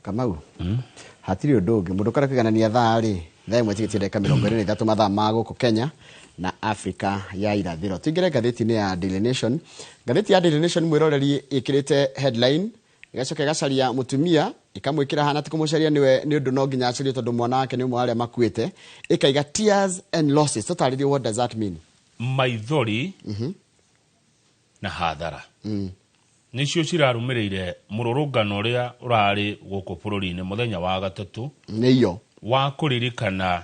Kamau, hatirĩ ũndũ ũngĩ mũndũ ũkara kũiganania thaa rĩ, 1:43 mathaa ma gũkũ Kenya na Afrika ya Irathĩro. Tũingĩre ngathĩti-inĩ ya Daily Nation. Ngathĩti ya Daily Nation, mwĩroreri, ĩkĩrĩte headline, ĩgacoka ĩgacaria mũtumia, ĩkamwĩkĩra hana ti kũmũcaria nĩwe nĩ ũndũ no nginya acario tondũ mwana wake nĩ ũmwe wa arĩa makuĩte. Ĩkaiga "Tears and losses". Tũtarĩrie, what does that mean? Maithori na hathara nĩcio cirarũmĩrĩire mũrũrũngano ũrĩa ũrarĩ gũkũ bũrũri-inĩ mũthenya wa gatatũ Nĩ iyo wa kũririkana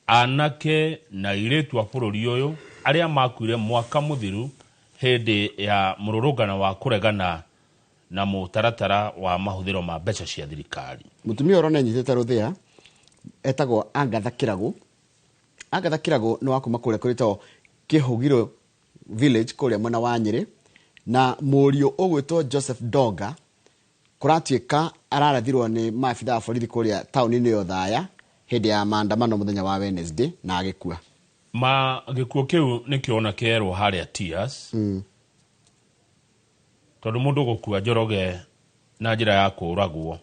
anake na airĩtu a bũrũri ũyũ arĩa makuire mwaka mũthiru hĩndĩ ya mũrũrũngano wa kũregana na mũtaratara wa mahũthĩro ma mbeca cia thirikari. Mũtumia ũrona enyitĩte rũthĩa etagwo Agatha Kĩragũ. Agatha Kĩragũ nĩ wa kuma kũrĩa kũrĩtagwo Kĩhũgirũ village kũrĩa mwena wa Nyĩrĩ, na mũriũ ũgwĩtwo Joseph Donga kũratuĩka ararathirwo nĩ maabitha a borithi kũrĩa taũni-inĩ ya Othaya hĩndĩ ya maandamano mũthenya wa Wednesday na agĩkua. Ma gĩkuũ kĩu nĩkĩo kerwo harĩa tears, tondũ mũndũ gũkua, Njoroge, na njĩra ya kũũragwo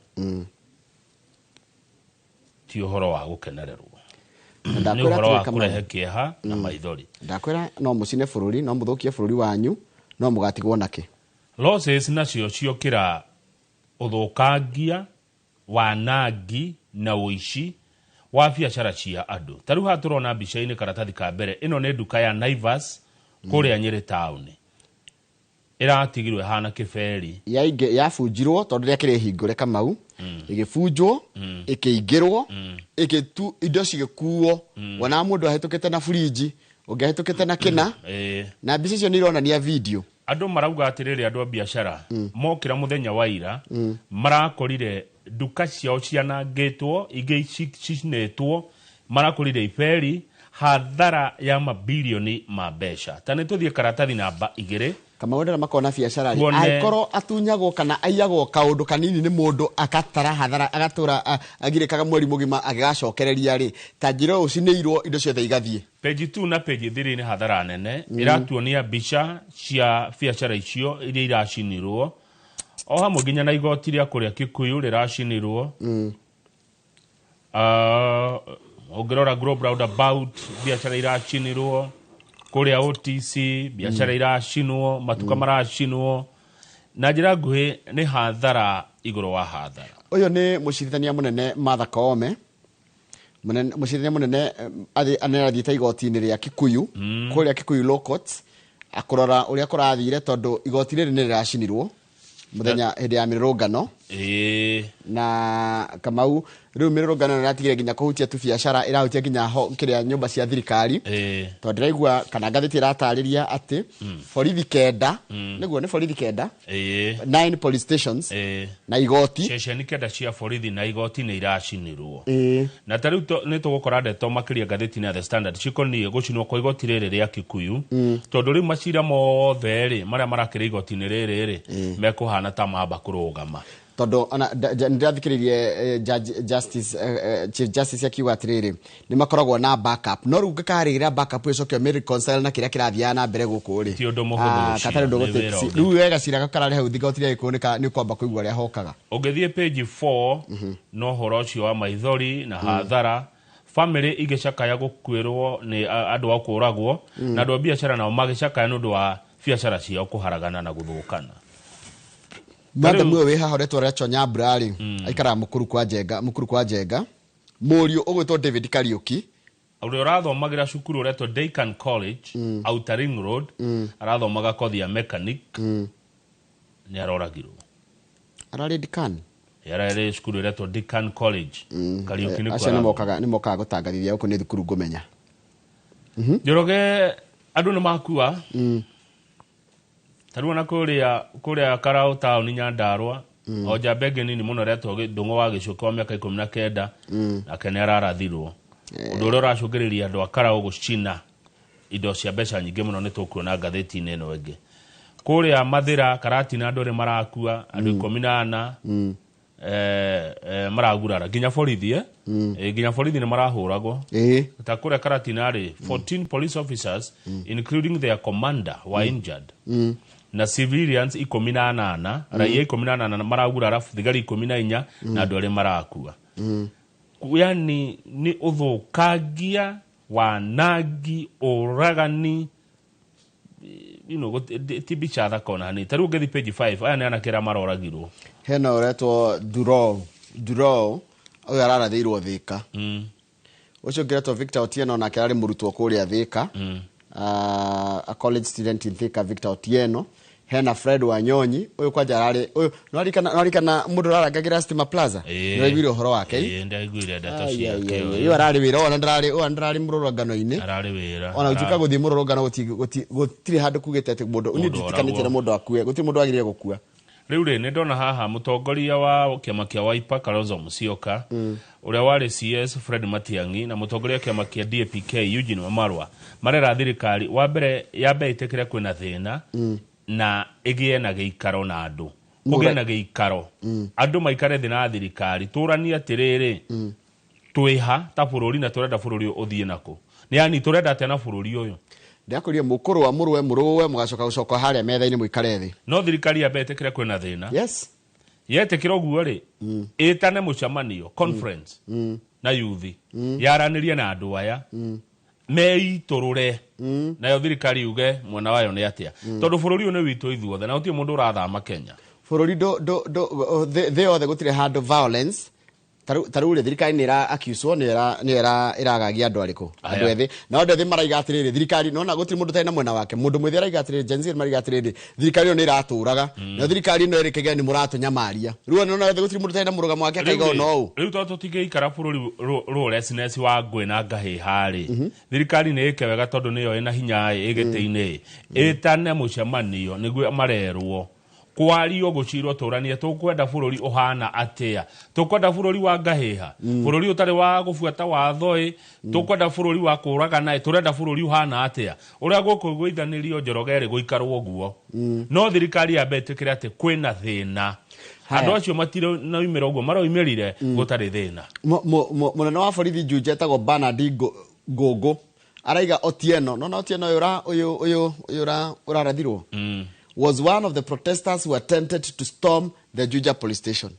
ti ũhoro wa gũkenererwo. Na Nĩ ndakwĩra ũhoro wa atĩrĩ, Kamau, kũrehe kĩeha na maithori. Ndakwĩra no mũcine bũrũri, no mũthũkie bũrũri wanyu, no mũgatigwo nakĩ? Losses nacio ciokĩra ũthũkangia, wanangi na ũici wa biacara cia andũ. Ta rĩu haha tũrona mbica-inĩ karatathi ka mbere, ĩno nĩ nduka ya Naivas kũrĩa Nyĩrĩ taũni, ĩratigirwo ĩhana kĩberi. Yabunjirwo tondũ rĩakĩrĩ hingũre, Kamau, ĩgĩbunjwo, ĩkĩingĩrwo, ĩgĩtu indo cigĩkuo. Wonaga mũndũ ahĩtũkĩte na burinji, ũngĩ ahĩtũkĩte na kĩna. Na mbica icio nĩ ironania video. Andũ marauga atĩrĩrĩ, andũ a biacara mokĩra mũthenya wa ira marakorire nduka ciao cianangĩtwo, ingĩ cicinĩtwo, marakorire iberi, hathara ya mabilioni ma mbeca. Ta nĩ tũthiĩ karatathi namba 2. Kamau, andũ arĩa makoragwo na biacara rĩ, Tuone. angĩkorwo atunyagwo kana aiyagwo kaũndũ kanini nĩ mũndũ, akatara hathara, agatũra agirĩkaga mweri mũgima agĩgacokereria rĩ, ta njĩra ũcinĩirwo indo ciothe igathiĩ. Page 2 na page 3 nĩ hathara nene. Ĩratuonia mbica cia biacara icio iria iracinirwo, o hamwe nginya na igoti rĩa kũrĩa Kikuyu rĩracinirwo. Ũngĩrora Globe Roundabout, biacara iracinirwo kũrĩa OTC, biacara iracinwo, matuka maracinwo. Na njĩra nguhĩ nĩ hathara igũrũ wa hathara. Ũyũ nĩ mũcirithania mũnene Martha Koome. Mũcirithania mũnene nĩarathiĩte igoti-inĩ rĩa Kikuyu, kũrĩa Kikuyu Law Courts, akũrora ũrĩa kũrathire, tondũ igoti rĩrĩ nĩ rĩracinirwo mũthenya hĩndĩ ya mĩrũrũngano. Na Kamau, rĩu mĩrũrũngano nĩ ĩratigire nginya kũhutia tu biacara, ĩrahutia nginya kĩrĩa nyũmba cia thirikari, tondũ ndĩraigua kana ngathĩti ĩratarĩria atĩ borithi 9, nĩguo nĩ borithi 9, nine police stations na igoti. Ceceni 9 cia borithi na igoti nĩ iracinirwo. Na ta rĩu nĩ tũgũkora ndeto makĩria ngathĩti-inĩ ya The Standard cikoniĩ gũcinwo kwa igoti rĩrĩ rĩa Kikuyu, tondũ rĩu macira mothe rĩ marĩa marakĩrĩ igoti-inĩ rĩrĩ rĩ mekũhana ta mamba kũrũgama. Tondũ ona nĩndĩrathikĩrĩirie judge, justice, Chief Justice akiuga atĩrĩrĩ, nĩ makoragwo na backup, no rĩu ngĩkarĩra backup ĩcoke ũmĩ reconcile na kĩrĩa kĩrathiaga na mbere gũkũ rĩ. Ti ũndũ mũhũthũ ũcio, katarĩ ũndũ nĩ wĩra ũngĩ. Rĩu we gacira gakararĩ hau igoti rĩa Gĩkũyũ nĩ ũkwamba kũigua ũrĩa hokaga. Ũngĩthiĩ page 4, no ũhoro ũcio wa maithori na hathara, family igĩcakaya gũkuĩrwo nĩ andũ a kũragwo, na andũ a biacara nao magĩcakaya nĩ ũndũ wa biacara ciao kũharagana na gũthũkana. Madam ũyũ wĩ haha ũretwo Rachel Nyambura rĩ, aikaraga Mũkuru kwa Njenga, Mũkuru kwa Njenga. Mũriũ ũgwĩtwo David Kariũki, ũrĩa ũrathomagĩra cukuru ũretwo Deakin College, Outer Ring Road, arathomaga kothi ya mechanic, nĩ aroragirwo. Ararĩ Deakin? Yararĩ cukuru ĩretwo Deakin College. Kariũki nĩkuo Acio nĩ arathoma. mokaga gũtangathithia gũkũ nĩ thukuru ngũmenya. Njoroge, andũ nĩ makua. Ta rĩu ona kũrĩa Karau taũni Nyandarua, o njamba ĩngĩ nini mũno ĩretwo Ndũng'ũ wa Gĩcũkĩ wa mĩaka 19 nake nĩ ararathirwo, ũndũ ũrĩa ũracũngĩrĩria andũ a Karau gũcina indo cia mbeca nyingĩ mũno. Nĩ tũkuona ngathĩti-inĩ ĩno ĩngĩ. Kũrĩa Mathĩra Karatina andũ erĩ marakua, andũ 14 maragurara, nginya borithi, nginya borithi nĩ marahũragwo. Ta kũrĩa Karatina rĩ, 14 police officers including their commander were injured. Na civilians 18, raia 18 maragurara, thigari 14 na andũ arĩa marakua. Yani nĩ ũthũkangia, wanangi, ũragani, ti mbica thaka ona hanini. Ta rĩu ũngĩthiĩ page 5, aya nĩ anake arĩa maroragirwo. Hena ũretwo Duro Duro, ũyũ ararathĩirwo Thĩka. Ũcio ũngĩ ũretwo Victor Otieno, nake ararĩ mũrutwo kũrĩa Thĩka, a college student in Thika, Victor Otieno. Hena Fred Wanyonyi, ũyũ kwanja ararĩ ũyũ nwarikana mũndũ ũrarangagĩra Stima Plaza. Nĩwaiguire ũhoro wake? Ĩĩ, ndaiguire ndeto Ai, ai, ciake. ai, Ũyũ ũyũ ararĩ wĩra, ona ndararĩ, ona ndararĩ mũrũrũngano-inĩ. Ararĩ wĩra. Ona gũtuĩka gũthiĩ mũrũrũngano gũtirĩ handũ kugĩte atĩ mũndũ niĩ Mũndũ nditikanĩte na oragwo. mũndũ akue, gũtirĩ mũndũ wagĩrĩire gũkua. Rĩu rĩ, nĩ ndona haha mũtongoria wa kĩama kĩa Wiper Kalonzo Musyoka, ũrĩa warĩ CS Fred Matiang'i, na mũtongoria wa kĩama kĩa DAPK Eugene Wamalwa marera thirikari wa mbere yambe ĩtĩkĩre kwĩna thĩna na ĩgĩe na gĩikaro na andũ, kũgĩe na gĩikaro andũ maikare thĩ na thirikari, tũranie atĩrĩrĩ, twĩha ta bũrũri na tũrenda bũrũri ũyũ ũthiĩ nakũ, yani tũrenda atĩa na bũrũri ũyũ. Ndakũria mũkũrũa, mũrũe mũrũe, mũgacoka gũcoka harĩa metha-inĩ mũikare thĩ. No thirikari yambe ĩtĩkĩre kwĩna thĩna. Yetĩkĩra ũguo rĩ, ĩtane mũcemanio, conference, na yuthi yaranĩrie na andũ aya meitũrũre, nayo thirikari yuge mwena wayo nĩ atĩa, tondũ bũrũri ũyũ nĩ witũ ithuothe na gũtirĩ mũndũ ũrathama Kenya. Bũrũri ndũ ndũ ndũ thĩ yothe gũtirĩ handũ violence ta rĩu rĩ, thirikari nĩ ĩra accuswo nĩ ĩra ĩragagia andũ arĩkũ, andũ Aya. ethĩ, na andũ ethĩ maraiga atĩrĩrĩ, thirikari nona gũtirĩ mũndũ ũtarĩ na mwena wake. Mũndũ mwĩthĩ araiga atĩrĩrĩ, Gen Z maraiga atĩrĩrĩ, thirikari ĩno nĩ ĩratũraga, na thirikari ĩno ĩrĩkĩgĩa nĩ mũratũnyamaria. Rĩu nona gũtirĩ mũndũ ũtarĩ na mũrũgamo wake, akaiga ona ũũ. Rĩu tondũ tũtingĩikara bũrũri rũlessness wa ngũĩ na ngahĩha rĩ, thirikari nĩ ĩke wega, tondũ nĩyo ĩna hinya ĩ gĩtĩ-inĩ, ĩtane mũcemanio nĩguo marerwo kwario, gũcirwo, tũranie tũkwenda bũrũri ũhana atĩa, tũkwenda bũrũri wa ngahĩha, bũrũri ũtarĩ wa gũbuata watho ĩ, tũkwenda bũrũri wa kũragana ĩ, tũrenda bũrũri ũhana atĩa, ũrĩa gũkũiguithanĩrio Njoroge rĩ, gũikarwo ũguo. No thirikari yambe ĩtĩkĩre atĩ kwĩna thĩna. Haya. Andũ acio matiraumĩra ũguo maraumĩrire gũtarĩ thĩna. Mũnene wa borithi Juja etagwo Bernard Ngũngũ araiga Otieno, nona Otieno ũyũ ũyũ ũrarathirwo was one of the protesters who attempted to storm the Juja police station.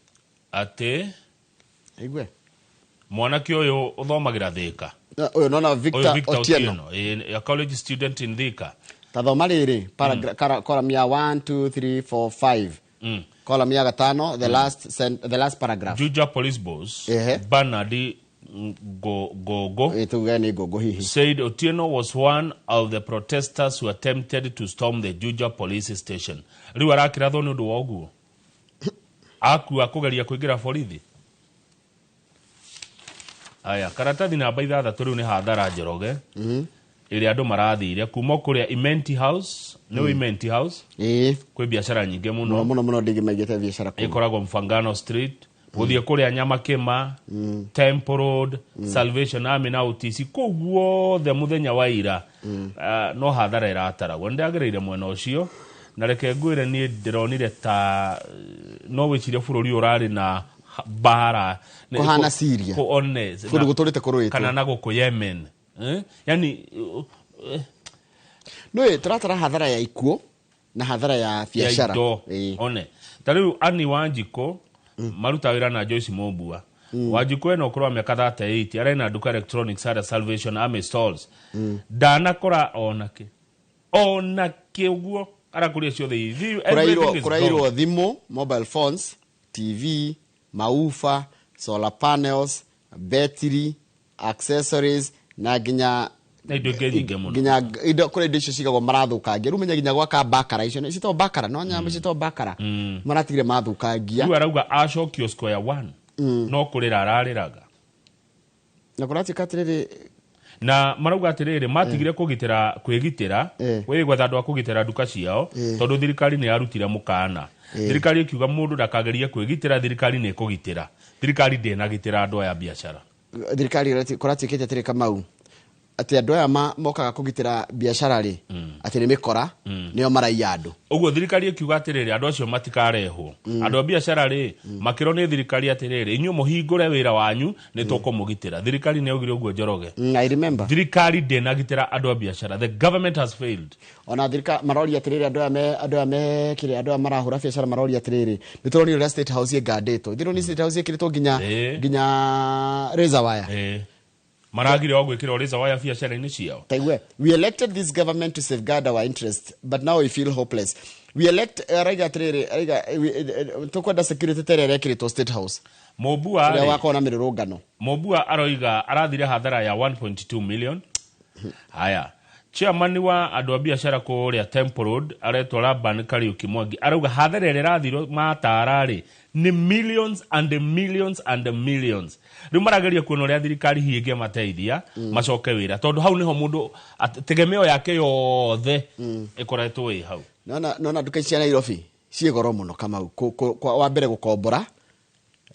Atĩ Aigue. Mwanake ũyũ ũthomagĩra Thĩka. Na, ũyũ nona ũyũ Victor Victor Otieno. Otieno, ĩ, a college student in Thika. Tathoma rĩrĩ column ya 1 2 3 4 5, column ya gatano, the last paragraph. Juja police boss Bernard Gogo Tuge nĩ Ngũngũ hihi. said Otieno was one of the protesters who attempted to storm the Juja police station. Rĩu arakĩrathwo nĩ ũndũ wa ũguo akua kũgeria kũingĩra borithi. Aya, karatathi namba 6 rĩu nĩ hathara, Njoroge, ĩrĩa andũ marathire kuma kũrĩa Imenti House, nĩ Imenti House? Ĩĩ. Kwĩ biacara nyingĩ mũno mũno. Mũno mũno, ndingĩ maigĩte biacara kũu. Ĩkoragwo Mfangano Street gũthiĩ kũrĩa Nyamakĩma, Temple Road, Salvation Army na UTC, kũu guothe mũthenya wa ira. Ah, no hathara ĩrataragwo. Nĩ ndagĩrĩire mwena ũcio, na reke ngwĩre niĩ ndĩronire ta no wĩcirie bũrũri ũyũ ũrarĩ na mbara. Kũhana Syria. One Kũndũ gũtũrĩte kũrũĩtwo. Kana na gũkũ Yemen, eh? Yani Nĩ tũratara hathara ya ikuũ na hathara ya ya biacara. Indo. One ta rĩu Ani Wanjikũ maruta wĩra na Joyce Mumbua. Wanjikũ ena ũkũrũ wa mĩaka 38, arena nduka electronics harĩa Salvation Army Stalls. Ndanakora onake onake ũguo arakũria ciothe ithi. Kũrairwo Everything is kũrairwo gone. Thimũ, mobile phones, TV, maufa, solar panels, battery accessories na nginya Na indo ingĩ nyingĩ mũno. Nginya indo kũrĩ indo icio cigagwo marathũkangia. Rĩu menya nginya gwaka bakara icio citagwo bakara, no nyama citagwo bakara, maratigire mathũkangia. Rĩu arauga acokio square one, no kũrĩra ararĩraga. Na kũratuĩka atĩrĩrĩ, Na marauga atĩrĩrĩ, matigire kũgitĩra kwĩgitĩra, gwĩ gwetha andũ a kũgitĩra nduka ciao, tondũ thirikari nĩ yarutire mũkana. Thirikari ĩkiuga mũndũ ndakagerie kwĩgitĩra, thirikari nĩ ĩkũgitĩra. Thirikari ndĩnagitĩra andũ aya biacara. Thirikari kũratuĩkĩte atĩrĩ, Kamau, Atĩ andũ aya mokaga kũgitĩra biacara rĩ, atĩ nĩ mĩkora, nĩo maraiya andũ. Ũguo thirikari ĩkiuga atĩrĩrĩ, andũ acio matikarehwo. Andũ a biacara rĩ, makĩrwo nĩ thirikari atĩrĩrĩ, inyuĩ mũhingũre wĩra wanyu, nĩ tũkũmũgitĩra. Thirikari nĩ yaugire ũguo, Njoroge. I remember. Thirikari ndĩnagitĩra andũ a biacara. The government has failed. Ona thirikari maroria atĩrĩrĩ, andũ aya me kĩrĩa, andũ aya marahũra biacara maroria atĩrĩrĩ, nĩ tũronire ũrĩa State House ĩngandĩtwo. Ithuĩ nĩ State House ĩkĩrĩtwo nginya nginya razor wire. Maragire o gwĩkĩra razor wire biacara-inĩ ciao. Taigue, "We elected this government to safeguard our interest, but now we feel hopeless." We elect, araiga atĩrĩrĩ, araiga tũkwenda security ta ĩrĩa ĩrekĩrĩtwo State House. Mũmbua ũrĩa rĩ, wakorwo na mĩrũrũngano. Mũmbua aroiga arathire hathara ya 1.2 million. Haya, chairman wa andũ a biacara kũrĩa Temple Road aretwo Laban Kariuki Mwangi arauga hathara ĩrĩa ĩrathirwo matara rĩ nĩ millions and millions and millions. Rĩu marageria kuona ũrĩa thirikari hihi ĩngĩmateithia macoke wĩra, tondũ hau nĩho mũndũ tegemeo yake yothe ĩkoretwo ĩ hau. Nona nduka ici cia Nairobi ciĩ goro mũno, Kamau. Wa mbere gũkombora,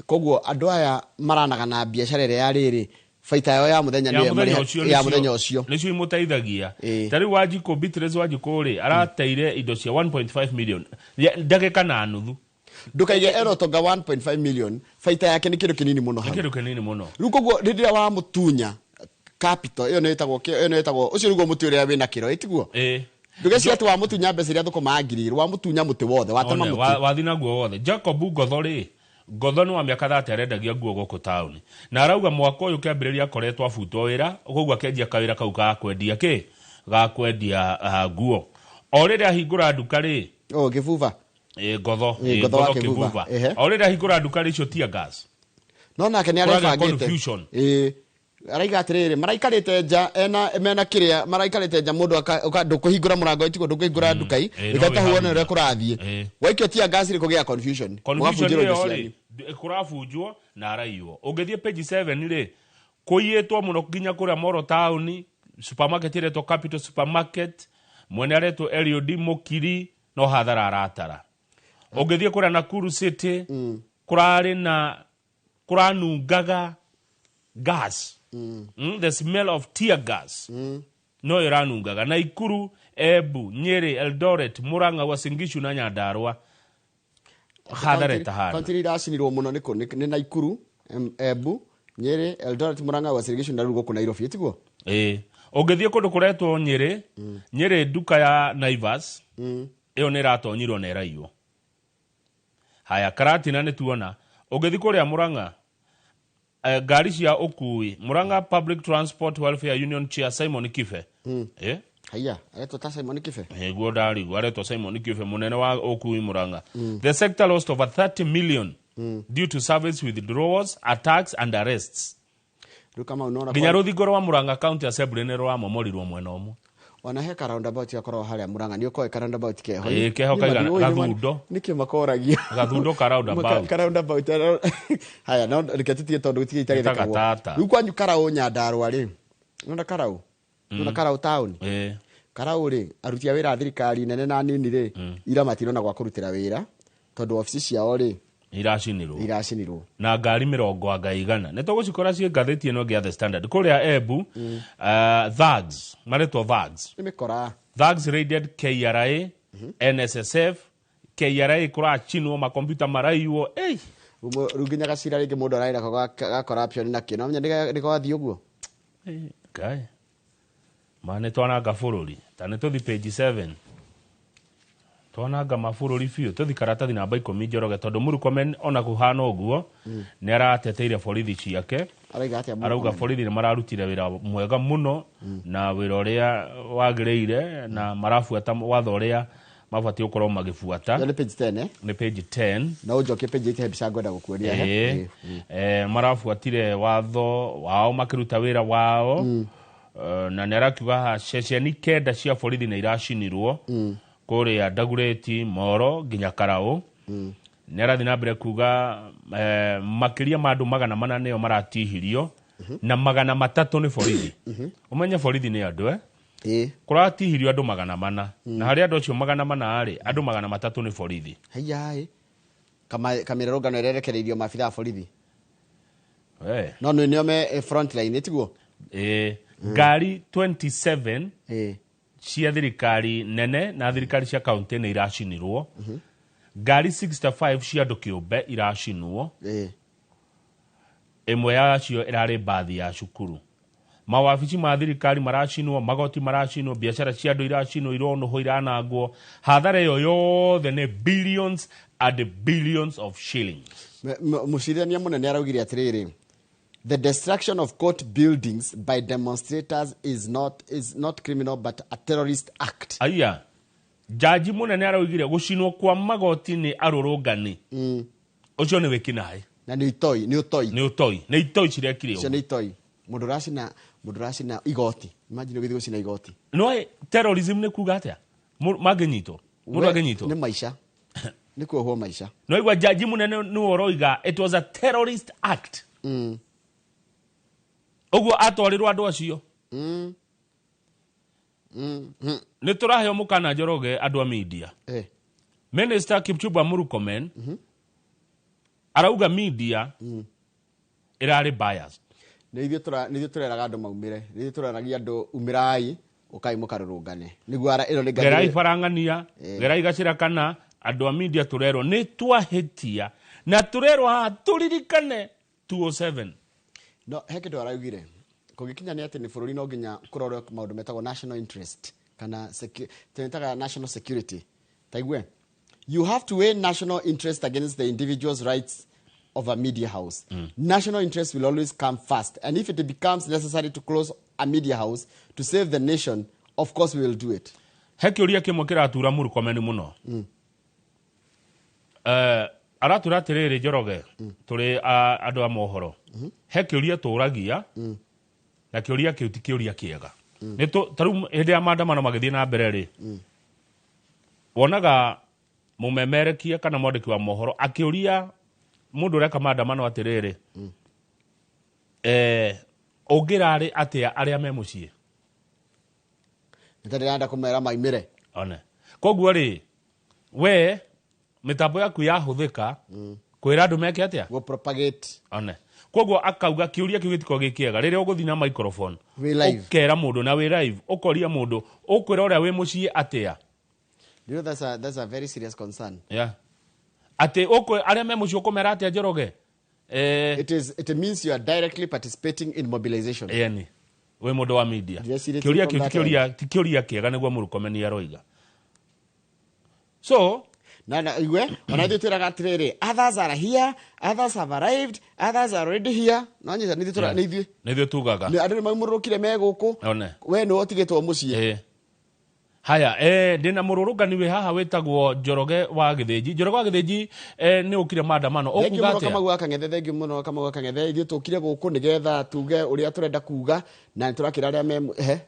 koguo andũ aya maranaga na biacara ĩrĩa ya rĩrĩ baita yao ya mũthenya ya nĩyo mũthenya ũcio. Ya mũthenya ũcio. Nĩcio imũteithagia. Ta rĩu Wanjikũ, Beatrice Wanjikũ rĩ, arateire indo cia 1.5 million ndagĩka na nuthu. Ndũkaige erotonga 1.5 million, baita yake nĩ kĩndũ kĩnini mũno nĩ hau. Kĩndũ kĩnini mũno. Rĩu koguo rĩrĩa wamũtunya capital ĩyo nĩ ĩtagwo ĩyo nĩ ĩtagwo ũcio nĩguo mũtĩ ũrĩa wĩna kĩro, ĩtiguo? Ĩĩ. Ndũgeciria atĩ wamũtunya mbeca iria thũkũma 2,000, wamũtunya mũtĩ wothe, watema One, mũtĩ. Wathi naguo wothe. Jacob Ngotho rĩ, Ngotho nĩ wa mĩaka 30, arendagia nguo gũkũ taũni na arauga mwaka ũyũ kĩambĩrĩria akoretwo abutwo wĩra, koguo akĩanjia kawĩra kau ga kwendia kĩ ga kwendia nguo. O rĩrĩa ahingũra nduka rĩ, Oh, kĩbuba. Ĩ, Ngotho. Ĩ, ĩ, Ngotho wa Ngotho Kĩbuba. Kĩbuba. Ehe. O rĩrĩa ahingũra nduka rĩ, icio tear gas no nake nĩ kũragĩa arebangĩte. Confusion. Ĩĩ, araiga atĩrĩrĩ, maraikarĩte nja ena mena kĩrĩa maraikarĩte nja, mũndũ ndũkũhingũra mũrango, ĩtiguo ndũkũhingũra nduka i Ĩ, no reke tahuone wĩharĩria. ũrĩa kũrathiĩ. Waikio tear gas rĩ, kũgĩa confusion. Confusion. Mũgabunjĩrwo indo Ĩyo cianyu. rĩ, kũrabunjwo na araiywo. Ũngĩthiĩ page 7 rĩ, kũiyĩtwo mũno nginya kũrĩa Moro taũni, supermarket ĩretwo Capital Supermarket, mwene aretwo Eliud Mũkiri, no hathara aratara. Ũngĩthiĩ kũrĩa Nakuru City, kũrarĩ na kũranungaga gas, the smell of tear gas no ĩranungaga Naikuru, Embu, Nyĩrĩ, Eldoret, Murang'a, Uasin Gishu na Nyandarua, hathara ĩtahana. Kaunti iria iracinirwo mũno nĩ kũ? Nĩ Naikuru, Embu, Nyĩrĩ, Eldoret, Murang'a, Uasin Gishu na rĩu gũkũ Nairobi, ĩtiguo? Ĩĩ. Ũngĩthiĩ kũndũ kũretwo Nyĩrĩ, Nyĩrĩ nduka ya Naivas ĩyo nĩ ĩratonyirwo na ĩraiywo. Haya, Karatina nĩ tuona. Ũngĩthiĩ kũrĩa Murang'a, ngari cia ũkui, Murang'a Public Transport Welfare Union Chair Simon Kibe, Haiya, aretwo ta Simon Kibe. Nĩguo ndarigwo, aretwo Simon Kibe, mũnene wa ũkui Murang'a. The sector lost over 30 million due to service withdrawals, attacks and arrests. Rĩu Kamau nona nginya rũthingo rwa Murang'a County Assembly nĩ rũramomorirwo mwena ũmwe. Ona he ka roundabout gakoragwo harĩa Murang'a, nĩ ũkoĩ ka roundabout keho? Ĩĩ, keho kaigana- gathundo. Nĩkĩ makoragia? Gathundo ka roundabout. Ka roundabout. Haya, no reke tũtige tondũ gũtirĩ itagĩthĩkagwo. Tata. Rĩu kwanyu Karaũ Nyandarũa rĩ, nona Karaũ, nona Karaũ taũni, Karaũ rĩ, aruti a wĩra a thirikari nene na nini rĩ, ira matirona gwa kũrutĩra wĩra tondũ obici ciao rĩ iracinirwo. Iracinirwo. Na ngari mĩrongo anga igana nĩ tũgũcikora ciĩ ngathĩti ĩno ĩngĩ ya The Standard. Kũrĩa Embu, thugs maretwo thugs. Nĩ mĩkora. Thugs raided KRA, NSSF, KRA kũracinwo, makompiuta maraiywo. Ei! Rĩu nginya gacira rĩngĩ mũndũ ararĩ nako ga corruption na kĩ, no menya nĩ gwathiĩ ũguo. Ngai ma nĩ twananga bũrũri. Ta nĩ tũthi page 7, twananga mabũrũri biũ. Tũthi karatathi namba 10, Njoroge, tondũ Murkomen ona kũhana ũguo nĩ arateteire borithi ciake. Araiga atĩa? Arauga Murkomen? Borithi nĩ mararutire wĩra mwega mũno na wĩra ũrĩa wagĩrĩire na marabuata watho ũrĩa mabatiĩ gũkorwo magĩbuata. Ĩyo nĩ page 10, eh? Nĩ page 10. No ũnjokie page 8, he mbica ngwenda gũkuonia he. Ĩĩ. Marabuatire watho wao makĩruta wĩra wao. Na nĩ arakiuga haha ceceni kenda cia borithi nĩ iracinirwo kũrĩa Dagoretti, Moro nginya Karaũ. Nĩ arathiĩ na mbere kuga makĩria ma andũ 400 nĩo maratihirio na 300 nĩ borithi. Ũmenye borithi nĩ andũ, eh? Kũratihirio andũ 400 na harĩ andũ acio 400 rĩ, andũ 300 nĩ borithi. Haiya ĩ, kamĩrũrũngano ĩrerekereirio maabitha a borithi. We. No nĩ nĩo me front line, ĩtiguo? Ĩĩ. Ngari 27 cia thirikari nene na thirikari cia kaunti nĩ iracinirwo. Ngari 65 cia andũ kĩũmbe iracinwo. Ĩmwe yacio ĩrarĩ mbathi ya cukuru. Mawabici ma thirikari maracinwo, magoti maracinwo, biacara cia andũ iracinwo, ironũhwo, iranangwo. Hathara ĩyo yothe nĩ billions and billions of shillings. Mũcirithania mũnene araugire atĩrĩrĩ, the destruction of court buildings by demonstrators is not criminal but a terrorist act. Aya, jaji mũnene araugire gũcinwo kwa magoti nĩ arũrũngani ũcio nĩ wĩkinaĩ. Na nĩ itoi, nĩ ũtoi. Nĩ ũtoi, nĩ itoi cirekire ũcio. Ũguo. Nĩ itoi. Mũndũ ũracina igoti, imagine ũgĩthiĩ gũcina igoti. No terrorism nĩ kuga atĩa? Mangĩnyitwo, mũndũ angĩnyitwo Nĩ maica, nĩ kuohwo maica. No igua jaji mũnene nĩwe ũroiga it was a terrorist act. Ũguo atwarirwo andũ acio. Nĩ tũraheo mũkana, Njoroge, andũ a media. Minister Kipchumba Murkomen arauga media ĩrarĩ biased. Nĩ ithuĩ tũreraga andũ maumĩre, nĩ ithuĩ tũreragia andũ umĩrai, ũkai mũkarũrũngane, nĩguo ĩno nĩ gerai barang'ania, gerai gacĩra kana andũ a media tũrerwo nĩ twahĩtia na tũrerwo haha tũririkane 207. No he kĩndũ araugire, kũngĩkinya nĩ atĩ nĩ bũrũri no nginya kũrorwo maũndũ metagwo national interest kana twĩtaga national security. Taigue, you have to weigh national interest against the individual's rights of a media house. National interest will always come first, and if it becomes necessary to close a media house to save the nation, of course we will do it. He kĩũria kĩmwe kĩratura Murkomen mũno. Aratura atĩrĩrĩ, Njoroge, tũrĩ andũ a mohoro, he kĩũria tũragia na kĩũria kĩu ti kĩũria kĩega. Nĩ ta rĩu hĩndĩ ya maandamano magĩthiĩ na mbere rĩ, wonaga mũmemerekia kana mwandĩki wa mohoro akĩũria mũndũ ũreka maandamano atĩrĩrĩ, ũngĩrarĩ atĩa arĩa me mũciĩ? Nĩ ta ndĩrenda kũmera maimĩre. One koguo rĩ, we mĩtambo yaku yahũthĩka kwĩra andũ meke atĩa? Go propagate. One koguo akauga kĩũria kĩu gĩtikoragwo gĩ kĩega rĩrĩa ũgũthiĩ na microphone. Wĩ live. Ũkera mũndũ na wĩ live, ũkoria mũndũ ũkwĩra ũrĩa wĩ mũciĩ atĩa. You know, that's a very serious concern. Yeah. Atĩ arĩa me mũciĩ ũkũmera atĩa, Njoroge? It means you are directly participating in mobilization. Ĩni wĩ mũndũ wa media. Ndĩrecirĩtie Kĩũria from kĩu ti that. kĩũria, ti kĩũria kĩega, nĩguo Murkomen aroiga. So Na igue ona ithuĩ twĩraga atĩrĩrĩ, others are here, others have arrived, others are already here. No nyita nĩ ithuĩ nĩ ithuĩ. Nĩ ithuĩ tugaga. Nĩ andũ nĩ maumũrũkire me gũkũ. One. We nĩwe ũtigĩtwo mũciĩ. Haya, ndĩna mũrũrũngani wĩ haha wĩtagwo Njoroge wa Gĩthĩnji. Njoroge wa Gĩthĩnji, nĩ ũkire maandamano. Thengiũ ũkuga mũno. atĩa? Kamau wa Kang'ethe, thengiũ mũno Kamau wa Kang'ethe. Ithuĩ tũkire gũkũ nĩgetha tuge ũrĩa tũrenda kuga na nĩ tũrakĩra arĩa me he.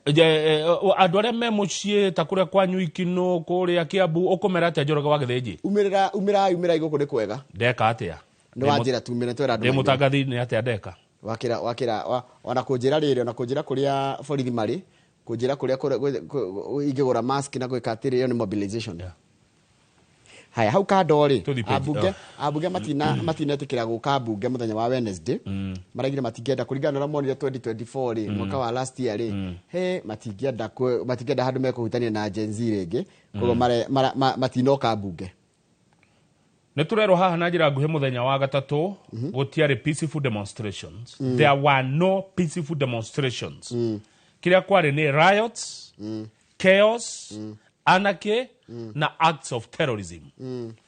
Andũ arĩa me mũciĩ ta kũrĩa kwanyu Ikinũ, kũrĩa Kĩambu, ũkũmera atĩa, Njoroge wa Gĩthĩnji? Umĩrĩra, umĩrai, umĩrai, gũkũ nĩ kwega. Ndeka atĩa? Nĩ wanjĩra tumĩre, twĩra andũ Ndĩ maumĩre. mũtangathi, nĩ atĩa ndeka? Wakĩra ona kũnjĩra rĩrĩ, ona kũnjĩra kũrĩa borithi marĩ, kũnjĩra kũrĩa ingĩgũra mask na gwĩka atĩrĩ, ĩyo nĩ mobilization. Haya, hau kando rĩ, Tũthiĩ page, ambunge oh. ambunge matinetĩkĩra gũka mbunge mũthenya wa Wednesday. Maraigire matingĩenda kũringana na ũrĩa monire 2024 rĩ, mwaka wa last year rĩ, he matingĩenda handũ mekũhutania na Gen Z rĩngĩ, koguo matinoka mbunge. Nĩ tũrerwo haha na njĩra nguhĩ, mũthenya wa gatatũ gũtiarĩ peaceful demonstrations. There were no peaceful demonstrations. Kĩrĩa kwarĩ nĩ riots, chaos, anarchy na acts of terrorism.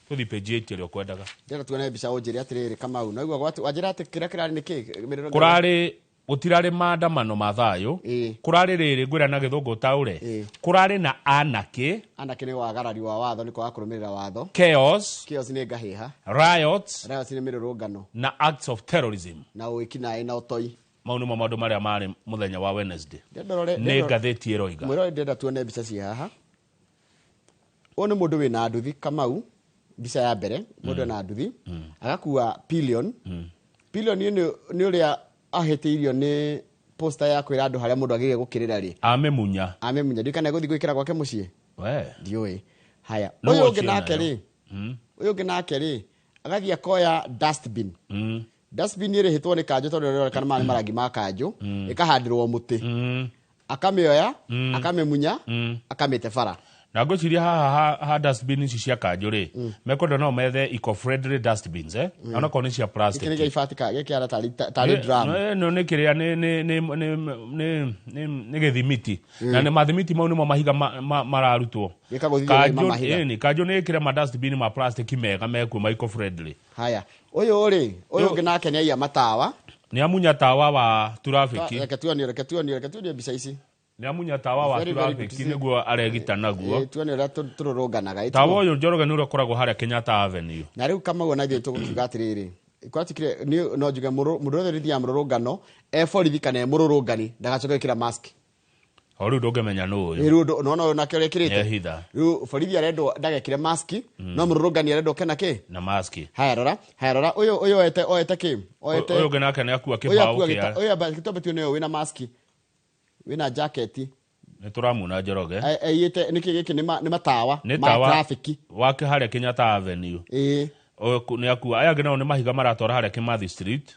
Tũthiĩ page 8 ĩrĩa ũkwendaga. Ndĩrenda tuone mbica, ũnjĩre atĩrĩrĩ, Kamau, naigua wanjĩra atĩ kĩrĩa kĩrarĩ nĩ kĩ? Kũrarĩ, gũtirarĩ maandamano ma thayũ. Kũrarĩ rĩrĩ, ngwĩra na gĩthũngũ ũtaũre. Kũrarĩ na anarchy. Anarchy nĩ wagarari wa watho, nĩ kwaga kũrũmĩrĩra watho. Chaos. Chaos nĩ ngahĩha. Riots. Riots nĩ mĩrũrũngano. Na acts of terrorism. Na wĩkinaĩ na ũtoi. Mau nĩmo maũndũ marĩa marĩ mũthenya wa Wednesday. Ndĩrenda ũrore- Nĩ ngathĩti ĩroiga. Mwĩrore, ndĩrenda tuone mbica ciĩ haha. Ũyũ nĩ mũndũ wĩna nduthi, Kamau, mbica ya mbere, mũndũ ena nduthi agakua pillion. Pillion nĩ ũrĩa ahĩtĩirio nĩ poster ya kwĩra andũ harĩa mũndũ agĩrĩire gũkĩrĩra rĩ. Amĩmunya. Amĩmunya, ndiũĩ kana egũthiĩ gwĩkĩra gwake mũciĩ. We. Ndiũĩ. Haya, No ũyũ ũngĩ watch nake nayo. rĩ, ũyũ ũngĩ nake rĩ, agathiĩ akoya dustbin. Dustbin ĩrĩhĩtwo nĩ kanjũ tondũ ĩronekana maya nĩ marangi ma kanjũ, ĩkahandĩrwo mũtĩ, akamĩoya, akamĩmunya, akamĩte bara. Na ngwĩciria haha ha dustbin ici cia kanjũ rĩ, mekwenda no methe eco friendly dustbins, onakorwo nĩ cia plastic. Gĩkĩ nĩ gĩibati gĩkĩhana tarĩ drum. No nĩ kĩrĩa nĩ gĩthimiti, na nĩ mathimiti mau nĩmo mahiga mararutwo. Gĩkagũthithio nĩ mahiga. Ĩni kanjũ nĩ ĩkĩre ma dustbin ma plastic mega mekuo ma eco friendly. Haya, ũyũ rĩ, ũyũ ũngĩ nake nĩ aiya matawa. Nĩ amunya tawa wa turabiki. Reke tuonie, reke tuonie, reke tuonie mbica ici. Nĩ amunya tawa wa Very, very good turabiki to see. Nĩguo aregita naguo. Tuonie ũrĩa tũrũrũnganaga. Tawa ũyũ, Njoroge, nĩ ũrĩa ũkoragwo harĩa Kenyatta Avenue. Na rĩu Kamau, ona ithuĩ tũgũkiuga atĩrĩrĩ, kwatikire niĩ no njuge mũndũ wothe ũrĩthiaga mũrũrũngano, e borithi kana e mũrũrũngani, ndagacoke gwĩkĩra mask. O rĩu ndũngĩmenya nũ ũyũ. Rĩu nona ũyũ nake ũrĩa ekĩrĩte. Nĩehitha. Rĩu borithi arendwo ndagekĩre mask, no mũrũrũngani arendwo kena kĩ? Na maski. Haya rora, haya rora, ũyũ oete kĩ? Oete Ũyũ ũngĩ nake nĩ akua ũyũ kĩbaũ akua kĩa ũyũ amba gĩtombe tuone ũyũ wĩna mask, wĩna jaketi. Nĩ tũramuona, Njoroge. Aiyĩte nĩkĩ gĩkĩ? Nĩ matawa nĩ ma tawa traffic. Wake harĩa Kenyatta Avenue. Ũyũ nĩ akua. Aya angĩ nao nĩ mahiga maratwara harĩa Kimathi Street.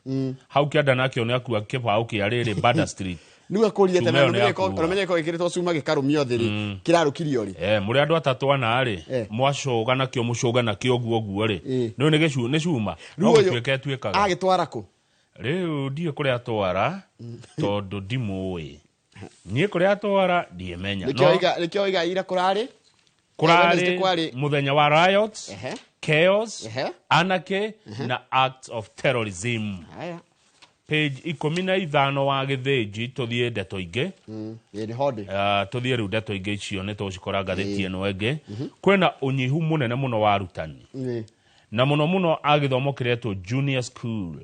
Hau kĩanda nakĩo nĩ akua kĩbaũ kĩa rĩrĩ Bada Street. Nĩwe kũria Cuma tene ĩyo nĩ akua. ũmenye ko ĩkĩrĩtwo cuma gĩkarũmio thĩ rĩ, kĩrarũkirio rĩ? Mũrĩ andũ atatũ ana rĩ, mwacũga nakĩo, mũcũga nakĩo ũguo ũguo rĩ, nĩ nĩ gĩcu nĩ cuma no Rĩu ũyũ gũtuĩka ĩtuĩkaga. Agĩtwara kũ? Rĩu ndiĩ kũrĩa atwara tondũ ndimũĩ niĩ, kũrĩa atwara ndiĩmenya. Nĩkĩo nĩkĩo oiga ira kũrarĩ kũrarĩ Wednesday kwarĩ mũthenya wa riots, chaos, anarchy na acts of terrorism. Haya. Page 15 wa gĩthĩnji, tũthiĩ ndeto ingĩ. Ĩ nĩ hondĩ. Tũthiĩ rĩu ndeto ingĩ icio nĩ tũgũcikora ngathĩti ĩno ĩngĩ. Kwĩna ũnyihu mũnene mũno wa arutani, na mũno mũno a gĩthomo kĩretwo junior school.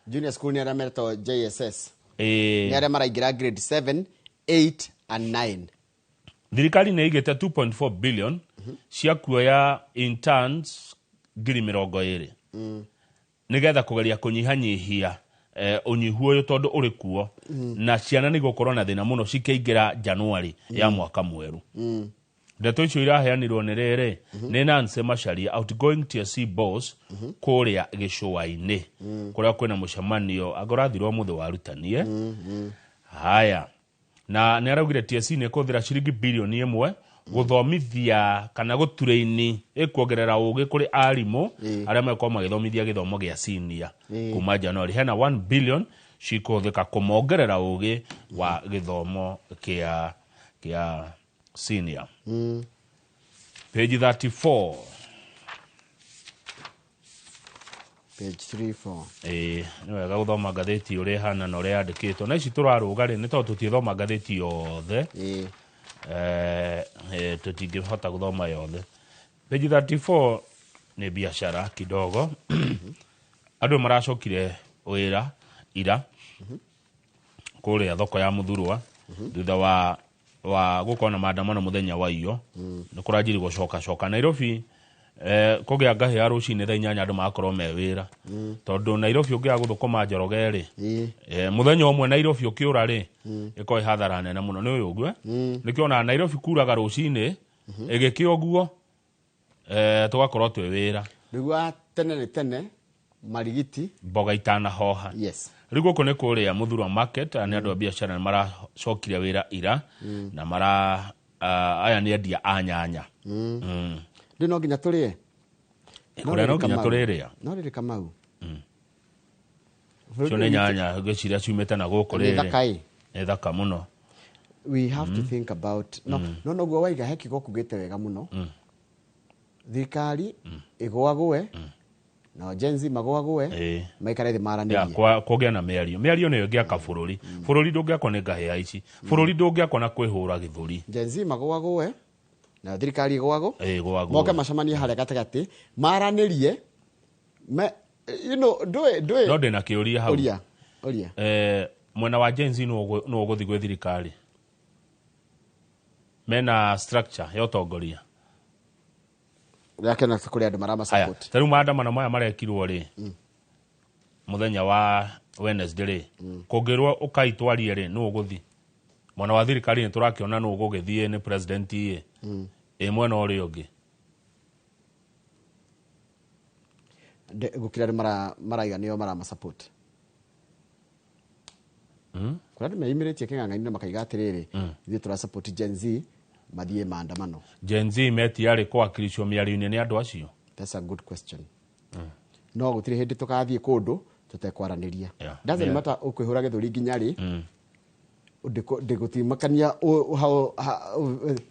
Junior school nĩ arĩa metwo JSS, nĩ arĩa maraingĩra grade 7, 8 and 9. Thirikari nĩ ĩigĩte 2.4 billion cia kuoya interns 20,000 nĩgetha kũgeria kũnyihanyihia ũnyihu ũyũ tondũ ũrĩ kuo, na ciana nĩ igũkorwo na thĩna mũno cikĩingĩra Januari ya mwaka mwerũ. Ndeto icio iraheanirwo nĩ rĩrĩ nĩ Nancy Macharia, outgoing TSC boss, kũrĩa gĩcũa-inĩ kũrĩa kwĩna mũcemanio anga ũrathirwo mũthĩ wa arutani. Haya, na nĩ araugire TSC nĩ ĩkũhũthĩra ciringi 1 birioni gũthomithia kana gũturaini ĩkuongerera ũgĩ kũrĩ arimũ arĩa megũkorwo magĩthomithia gĩthomo gĩa senior kuma Januari. Hena 1 billion cikũhũthĩka kũmongerera ũgĩ wa gĩthomo kĩa senior. Page 34. Page 34. Ĩĩ, nĩ wega gũthoma ngathĩti ũrĩa ĩhana na ũrĩa yandĩkĩtwo, na ici tũrarũga rĩ, nĩ tondũ tũtiĩthoma ngathĩti yothe. Tũtingĩhota gũthoma yothe. Page 34 nĩ biacara kidogo. Andũ maracokire wĩra ira kũrĩa thoko ya Mũthurwa thutha wa gũkorwo na maandamano mũthenya wa iyo. Nĩ kũranjiri gũcoka coka Nairobi, kũgĩa ngahĩa rũcinĩ thaa 8 andũ magakorwo me wĩra, tondũ Nairobi ũngĩaga gũthũkũma, Njoroge rĩ, mũthenya ũmwe Nairobi ũkĩũra rĩ, ĩkorwo ĩ hathara nene mũno. Nĩ ũyũ ũguo nĩkĩo ona Nairobi kuraga rũcinĩ ĩgĩkĩa ũguo, tũgakorwo twĩ wĩra. Nĩguo tene nĩ tene marigiti mboga itanahoha. Rĩu gũkũ nĩ kũrĩa Mũthurwa Market, nĩ andũ a biacara nĩ maracokire wĩra ira, na mara aya nĩ endia a nyanya. Rĩu no nginya tũrĩe. Kũrĩa no nginya tũrĩrĩa. No rĩrĩ, Kamau, Icio nĩ nyanya ngwĩciria ciumĩte na gũkũ. Nĩ Rĩrĩ thaka ĩ. Nĩ thaka mũno. We have to think about no noguo waiga he kiugo kugĩte wega mũno, thirikari ĩgũagũe na Gen Z magũagũe, maikare thĩ maranĩrie. Kũgĩa na mĩario. Mĩario nĩyo ĩngĩaka bũrũri. Bũrũri ndũngĩakwo nĩ ngahĩha ici, bũrũri ndũngĩakwo na kwĩhũra gĩthũri. Gen Z magũagũe na thirikari ĩgũagũ, Ĩgũagũe. Moke macemanie harĩa gatagatĩ maranĩrie me, ndũĩ No ndĩna kĩũria hau. Ũria, ũria. Mwena wa Gen Z nũ ũgũthiĩ gwĩ thirikari mena structure ya ũtongoria? Gakena kũrĩ andũ Haya, marama-support. ta rĩu maandamano maya marekirwo rĩ mũthenya wa Wednesday rĩ, kũngĩrwo ũkaitwarie rĩ, nũ ũgũthiĩ mwena wa thirikari? Nĩ tũrakĩona nũ ũgũgĩthiĩ, nĩ president ĩ ĩ mwena ũrĩa ũngĩ. Gũkĩra arĩa maraiga nĩo maramasupport. Kũrĩa andũ meyumĩrĩtie kĩng'ang'a-inĩ na makaiga atĩrĩrĩ, ithuĩ tũra support Gen Z mathiĩ maandamano. Gen Z metiarĩ kũwakilishwo mĩario-inĩ nĩ andũ acio? That's a good question. No gũtirĩ hĩndĩ tũgathiĩ kũndũ tũtekwaranĩria. Doesn't matter ũkwĩhũra gĩthũri nginya rĩ, ndĩgũtimakania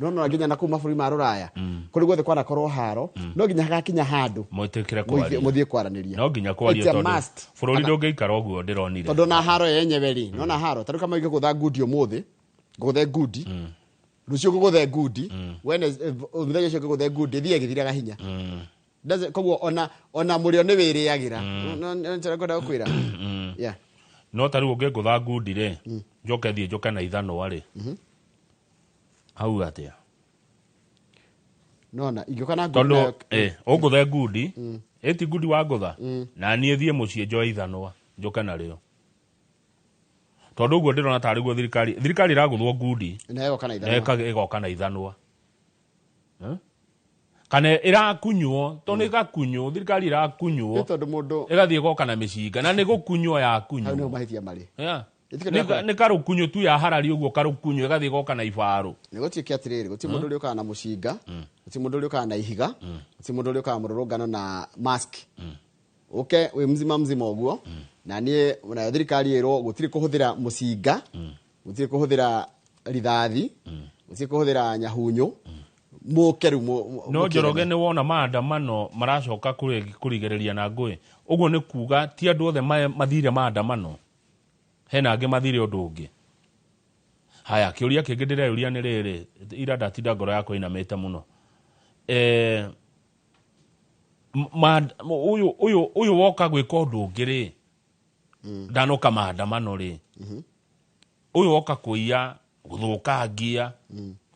no nginya na kũu mabũrũri ma rũraya kũrĩ guothe kwanakorwo haro, no nginya hagakinya handũ mwĩtĩkĩre kwaria, mũthiĩ kwaranĩria. No nginya kwaria tondũ bũrũri ndũngĩikara ũguo ndĩronire. Tondũ na haro yenyewe rĩ, no na haro tarĩu kama ingĩgũtha ngundi ũmũthĩ, ngũgũthe ngundi rũciũ, ngũgũthe ngundi mũthenya ũcio, ngũgũthe ngundi thiĩ ĩgĩthiraga hinya. Koguo ona mũrĩo nĩ wĩrĩagĩra. No ngwenda gũkwĩra. Yeah. No ta rĩu ũngĩngũtha ngundi rĩ, njoke thiĩ njoke na ithanwa rĩ, hau atĩa? Nona ingĩũka na ngundi tondũ ũngũthe ngundi ĩti ngundi wangũtha na niĩ thiĩ mũciĩ njoe ithanwa njoke narĩo, tondũ ũguo ndĩrona tarĩ guo thirikari ĩragũthwo ngundi na ĩgoka na ithanwa. Ĩgoka na ithanwa. Kana ĩrakunywo, tondũ nĩ ĩgakunywo, thirikari ĩrakunywo. Nĩ tondũ mũndũ ĩgathiĩ ĩgoka na mĩcinga na nĩ gũkunywo hau yakunywo. Nĩho mahĩtia marĩ. Nĩ karũkunyo tu ya harari ũguo, karũkunyo ĩgathiĩ ĩgoka na ibarũ. Nĩ gũtuĩke atĩrĩrĩ, gũtirĩ mũndũ ũrĩũkaga na mũcinga, gũtirĩ mũndũ ũrĩũkaga na ihiga, gũtirĩ mũndũ ũrĩũkaga mũrũrũngano na mask. Ũke wĩ mzima mzima ũguo, na niĩ nayo thirikari ĩrwo gũtirĩ kũhũthĩra mũcinga, gũtirĩ kũhũthĩra rithathi, gũtirĩ kũhũthĩra nyahunyu, mũke rĩu No Njoroge, nĩ wona maandamano maracoka kũrigĩrĩria na ngũĩ ũguo, nĩ kuga ti andũ othe mathire maandamano, hena angĩ mathire ũndũ ũngĩ. Haya, kĩũria kĩngĩ ndĩreyũria nĩ rĩrĩ, ira ndatinda ngoro yakwa inamĩte mũno. Ũyũ woka gwĩka ũndũ ũngĩ rĩ, ndanoka maandamano rĩ, ũyũ woka kũiya, gũthũkangia,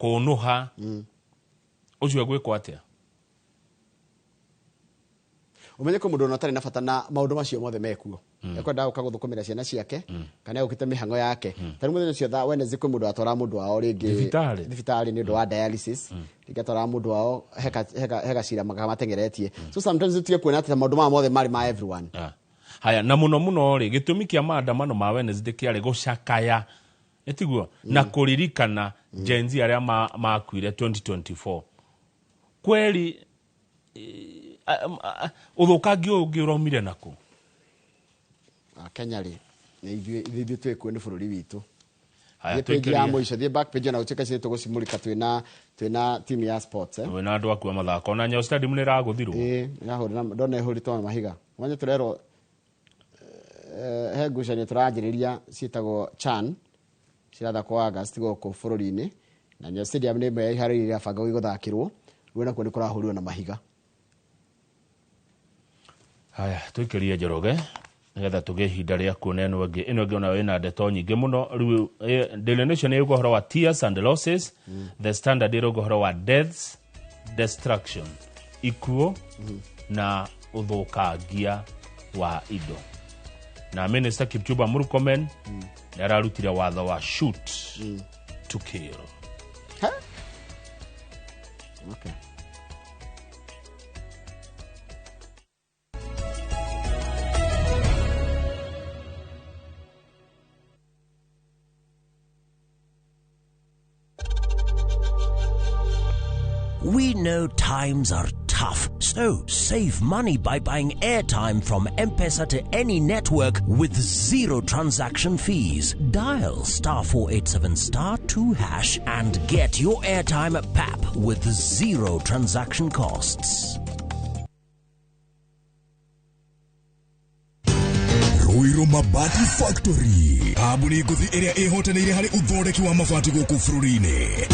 kũnũha, ũcio egwĩkwo atĩa? Ũmenye kwĩ mũndũ ona ũtarĩ na bata na maũndũ macio mothe mekuo, ekwendaga gũka gũthũkũmĩra ciana ciake kana egũkĩte mĩhang'o yake. Ta rĩu mũthenya ũcio tha Wednesday kwĩ mũndũ watwaraga mũndũ wao rĩngĩ Thibitarĩ. Thibitarĩ nĩ ũndũ wa dialysis, rĩngĩ atwaraga mũndũ wao he gacira mateng'eretie. So sometimes tũtige kuona atĩ maũndũ maya mothe marĩ ma everyone. Haya, na mũno mũno rĩ, gĩtũmi kĩa maandamano ma Wednesday kĩarĩ gũcakaya, ĩtiguo, na kũririkana Gen Z arĩa makuire 2024. Kweri ũthũkangia ũyũ ũngĩ ũraumire nakũ? Kenya rĩ, nĩ ithuĩ twĩkuo, nĩ bũrũri witũ. Haya, Thiĩ page ya tũikĩrie. Mũico, thiĩ back page, ona gũtuĩka ciĩ tũgũcimũrĩka twĩna team ya sports, eh? Wĩna andũ aku a mathako na Nyayo Stadium nĩ ĩragũthirwo. Ĩĩ, ĩrahũrĩra ndona ĩhũrĩtwo na mahiga. Mwanya tũrerwo he ngucanio tũranjĩrĩria ciĩtagwo CHAN, cirathakwo August gũkũ bũrũri-inĩ, na Nyayo Stadium nĩ ĩmwe ya iharo iria irabangwo igũthakĩrwo. Rĩu nakuo nĩ kũrahũrirwo na mahiga. Haya, tũikĩrie Njoroge nĩgetha tũgĩe ihinda rĩa kuona ĩno ĩngĩ. Ĩno ĩngĩ onayo ĩna ndeto nyingĩ mũno. Rĩu Daily Nation ĩrauga ũhoro wa tears and losses, The Standard ĩrauga ũhoro wa deaths, destruction, ikuũ na ũthũkangia wa indo, na Minister Kipchumba Murkomen nĩ ararutire watho wa shoot to kill. Ha? Okay. We know times are tough, so save money by buying airtime from M-Pesa to any network with zero transaction fees. Dial *487*2# and get your airtime at PAP with zero transaction costs. Ruiru Mabati Factory, kambuni ngũthi ĩrĩa ĩhotanĩire harĩ ũthondeki wa mabati gũkũ bũrũri-inĩ,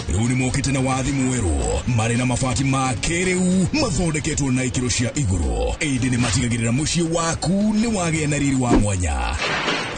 rĩu nĩ mokĩte na wathi mwerũ marĩ na mabati ma kĩrĩu mathondeketwo na ikĩro cia igũrũ, ĩndĩ nĩ matigagĩrĩra mũciĩ waku nĩ wagĩa na riri wa mwanya.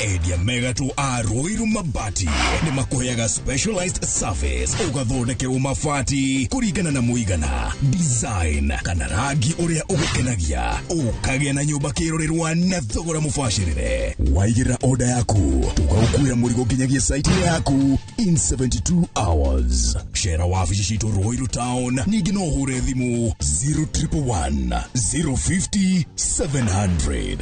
Endia megatũ a Ruiru Mabati nĩ makũheaga specialized service ũgathondekerwo mabati kũringana na mũigana, design kana rangi ũrĩa ũgũkenagia, ũkagĩa na nyũmba kĩrorerwa na thogora mũbacĩrĩre. Waigĩrĩra order yaku tũgagũkuĩra mũrigo nginyagia site yaku in 72 hours. Cera wabici citũ Ruiru Town, ningĩ no ũhũre thimũ 0111 050 700.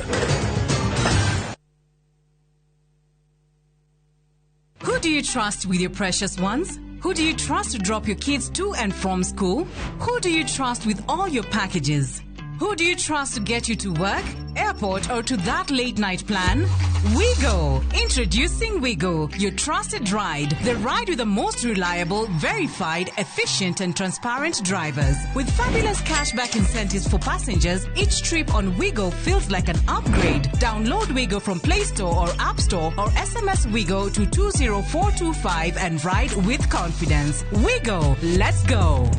Who do you trust with your precious ones? Who do you trust to drop your kids to and from school? Who do you trust with all your packages? Who do you trust to get you to work, airport, or to that late night plan? WeGo! Introducing WeGo, your trusted ride. The ride with the most reliable, verified, efficient, and transparent drivers. With fabulous cashback incentives for passengers, each trip on WeGo feels like an upgrade. Download WeGo from Play Store or App Store or SMS WeGo to 20425 and ride with confidence. WeGo! Let's go!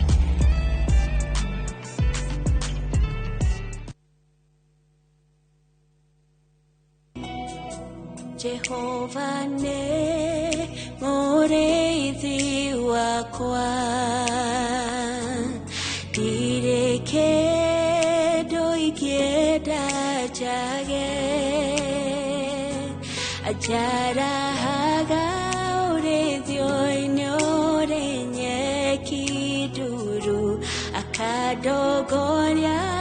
Jehova ne mũrĩithi wakwa, ndirĩ kĩndũ ingĩenda njage, anjarahaga ũrĩithio-inĩ ũrĩ nyeki nduru, akandongoria.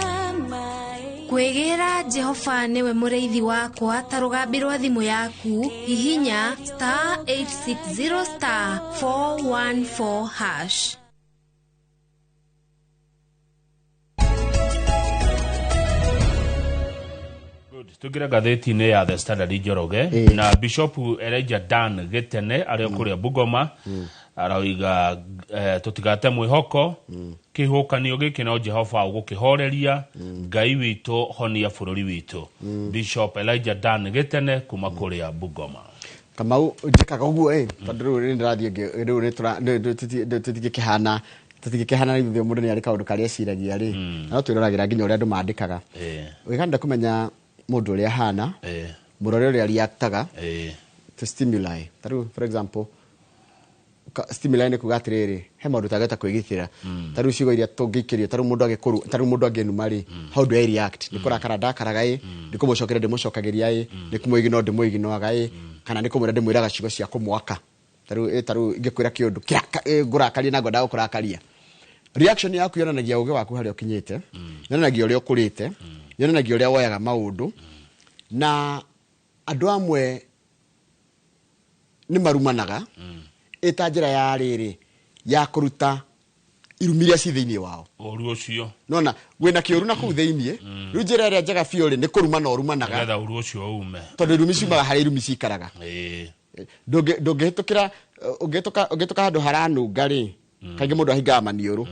Kwĩgĩra Jehova nĩwe mũrĩithi wakwa ta rũgambi rwa thimũ yaku, hihinya star 860 star 414 hash. Good. Tugire ngathĩti-inĩ ya The Standard Njoroge na Bishop Elijah Dan Gĩtene arĩa kũrĩa Bungoma arauga tũtigate mwĩhoko, kĩhuhũkanio gĩkĩ no Jehova ũgũkĩhoreria, Ngai witũ honia bũrũri witũ. Bishop Elijah Dan Gĩtene kuma kũrĩa Bungoma. Kamau njĩkaga ũguo tondũ rĩu nĩ ndĩrathiĩ rĩu tũtingĩkĩhana ithuĩ mũndũ nĩ arĩ kaũndũ karĩa eciragia rĩ, na no twĩroragĩra nginya ũrĩa andũ mandĩkaga. Ũgĩkanda kũmenya mũndũ ũrĩa ahana, mũrore ũrĩa reactaga to stimuli. Ta rĩu for example, stimuli nĩ kuga atĩrĩrĩ, he maũndũ tangĩhota kwĩgitĩra. Ta rĩu ciugo iria tũngĩikĩrio, ta rĩu mũndũ agĩkũru, ta rĩu mũndũ angĩnuma rĩ, how do I react? Nĩ kũrakara ndakaraga ĩ, nĩ kũmũcokeria ndĩmũcokagĩria ĩ, nĩ kũmũiginwo ndĩmũiginoaga ĩ, kana nĩ kũmwĩra ndĩmwĩraga ciugo cia kũmwaka. Ta rĩu ingĩkwĩra kĩũndũ ngũrakaria na ngwendaga gũkũrakaria, reaction yaku yonanagia ũgĩ waku harĩa ũkinyĩte, yonanagia ũrĩa ũkũrĩte, yonanagia ũrĩa woyaga maũndũ. Na andũ amwe nĩ marumanaga ĩta njĩra ya rĩrĩ ya kũruta irumi iria ci thĩinĩ wao. Ũru ũcio nona wĩna kĩũru na kũu thĩinĩ, rĩu njĩra ĩrĩa njega biũ rĩ nĩ kũrumana ũrumanaga nĩgetha ũru ũcio ume, tondũ irumi ciumaga harĩa irumi cikaraga. Ndũngĩhĩtũkĩra, ũngĩhĩtũka handũ haranunga rĩ, kaingĩ mũndũ ahingaga maniũrũ,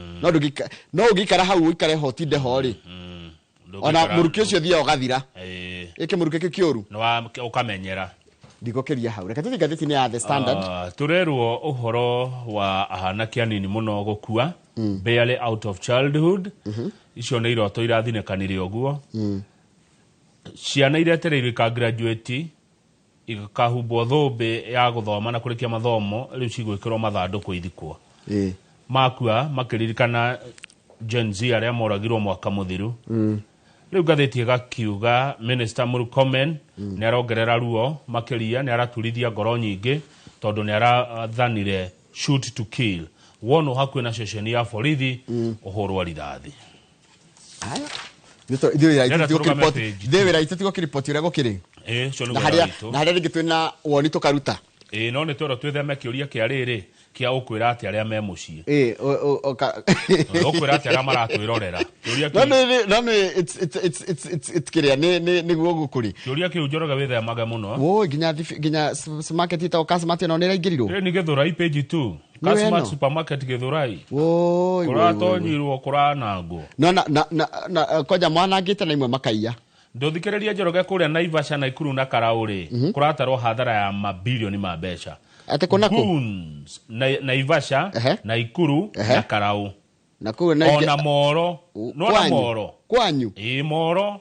no ũngĩikara hau ũikare ho ũtinde ho rĩ, ona mũrukĩ ũcio ũthiaga ũgathira. Ĩkĩ mũrukĩ kĩu kĩũru ũkamenyera. Ndigũkĩria hau, reke tũthiĩ ngathĩti-inĩ ya The Standard. Tũrerwo ũhoro wa ahanake anini mũno gũkua, barely out of childhood. Icio nĩ iroto irathinĩkanire ũguo. Ciana iretereirwo ikagraduate ikahumbwo thũmbĩ ya gũthoma na kũrĩkia mathomo, rĩu cigwĩkĩrwo mathandũkũ ithikwo. Makua makĩririkana Gen Z arĩa moragirwo mwaka mũthiru. Rĩu ngathĩti ĩgakiuga Minister Murkomen nĩ arongerera ruo makĩria, nĩ araturithia ngoro nyingĩ tondũ nĩ arathanire shoot to kill. Wonwo hakuhĩ na ceceni ya borithi ũhũrwo rithathi. Ithuĩ wĩra witũ ti gũkĩriboti ũrĩa gũkĩrĩ, na harĩa rĩngĩ twĩna woni tũkaruta. No nĩ twerwo twĩtheme kĩũria kĩa rĩrĩ kĩa ũkwĩra atĩ arĩa me mũciĩ, ũkwĩra atĩ arĩa maratwĩrorera. No nĩ kĩrĩa nĩguo gũkũrĩ kĩũria kĩu Njoroge wĩthemaga mũno. Woi, nginya supermarket ĩtagwo Kasmart ĩno nĩ ĩraingĩrirwo. Nĩ Gĩthũrai page 2. Kasmart supermarket Gĩthũrai. Woi, kũratonyirwo kũranangwo. No na kwanja mwanangĩte na imwe makaiya. Ndũthikĩrĩria Njoroge kũrĩa Naivasha, Naikuru na Karaũ-rĩ, kũratarwo hathara ya mabilioni ma mbeca. Atĩ kũ na kũ? Goons, Naivasha, Naikuru na Karaũ. Na kũu na ona Moro. Nona Moro. Kwanyu? Ĩ Moro.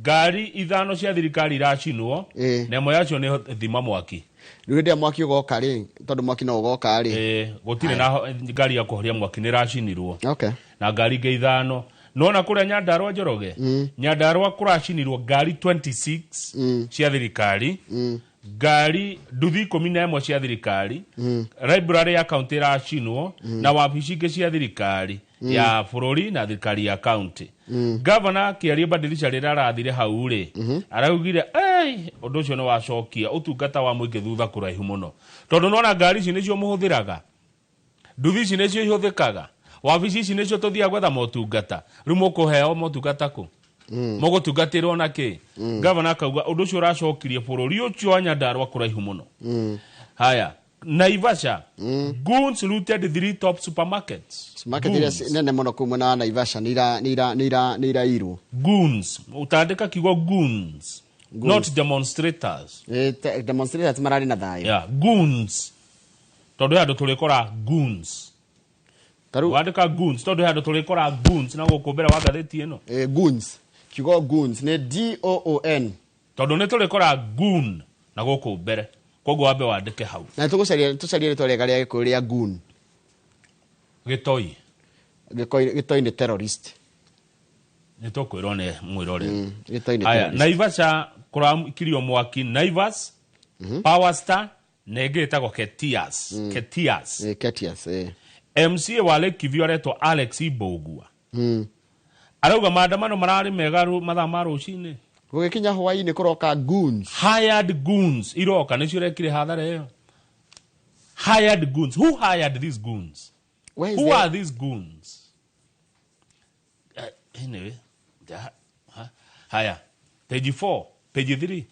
Ngari ithano cia thirikari iracinwo na ĩmwe yacio nĩ thima mwaki. Rĩu hĩndĩ ĩrĩa mwaki ũgoka rĩ, tondũ mwaki no ũgoka rĩ. Gũtirĩ na ngari ya kũhoria mwaki nĩ ĩracinirwo. Okay. Na ngari ingĩ ithano. Nona kũrĩa Nyandarua Njoroge, Nyandarua kũracinirwo ngari 26 cia thirikari, ngari nduthi 11 cia thirikari, library ya county ĩracinwo na wabici ingĩ cia thirikari ya bũrũri na thirikari ya county. Gavana akĩaria badirisha rĩrĩa arathire hau rĩ, araugire "Ei, ũndũ ũcio nĩ wacokia ũtungata wa mũingĩ thutha kũraihu mũno, tondũ nona ngari ici nĩcio mũhũthĩraga, nduthi ici nĩcio ihũthĩkaga, wabici ici nĩcio tũthiaga gwetha motungata, rĩu mũkũheo motungata kũ, mũgũtungatĩrwo na kĩ?" Gavana akauga ũndũ ũcio ũracokirie bũrũri ũcio wa Nyandarua kũraihu mũno. Haya, Naivasha, goons looted three top supermarkets. Supermarket iria nene mũno kũu mwena wa Naivasha nĩ ira nĩ ira nĩ ira nĩ irairwo. Goons, utandĩka kiugo goons, not demonstrators. Demonstrators mararĩ na thayũ. Yeah, goons, tondũ he handũ tũrĩkora goons. Tarĩu wandĩka goons, tondũ he handũ tũrĩkora goons na gũkũ mbere wa ngathĩti ĩno. Goons, kiugo goons nĩ D O O N. Tondũ nĩ tũrĩkora goon na gũkũ mbere, koguo wambe wandĩke hau. Na tũgũcaria tũcarie rĩtwa rĩega rĩa Gĩkũyũ rĩa goon. Gĩtoi. Gĩtoi nĩ terrorist. Nĩ tũkwĩrwo nĩ mwĩroreri. Gĩtoi nĩ Haya, terrorist. Naivasha kũrakirio mwaki Naivas, Power Star na ĩngĩ ĩtagwo Ketias. Ketias. Ketias. MCA wa Lake View aretwo Alex Mbogua arauga maandamano mararĩ mega mathaa ma rũcinĩ. Gũgĩkinya hwaĩ-inĩ kũroka goons. Hired goons iroka nĩcio irekire hathara ĩyo. Hired goons. Who hired these goons? Where is Who the- are these goons? Anyway, haya, page 4, page 3.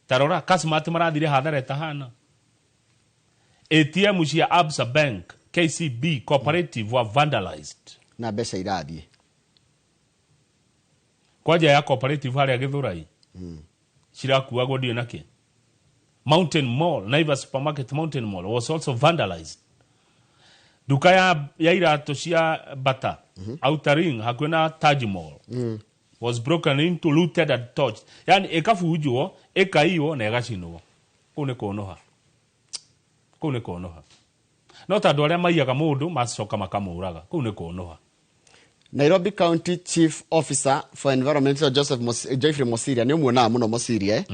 Tarora Kasmart marathire hathara ĩtahana. ATM cia Absa Bank, KCB, Cooperative were vandalized. Na mbeca irathiĩ. Kwanja ya Cooperative harĩa Gĩthũrai cirakuagwo ndiũ nakĩ. Mountain Mall, Naivas Supermarket Mountain Mall was also vandalized. Nduka ya iratũ cia Bata, Outer Ring hakuhĩ na Taj Mall was broken into, looted and torched. Yani ĩkabunjwo, ĩkaiywo na ĩgacinwo. Kũu nĩ kũnũha. Kũu nĩ kũnũha. No ta andũ arĩa maiyaga mũndũ macoka makamũraga. Kũu nĩ kũnũha. Nairobi County Chief Officer for Environment Joseph Geoffrey Mosiria nĩ ũmuonaga mũno Mosiria, eh?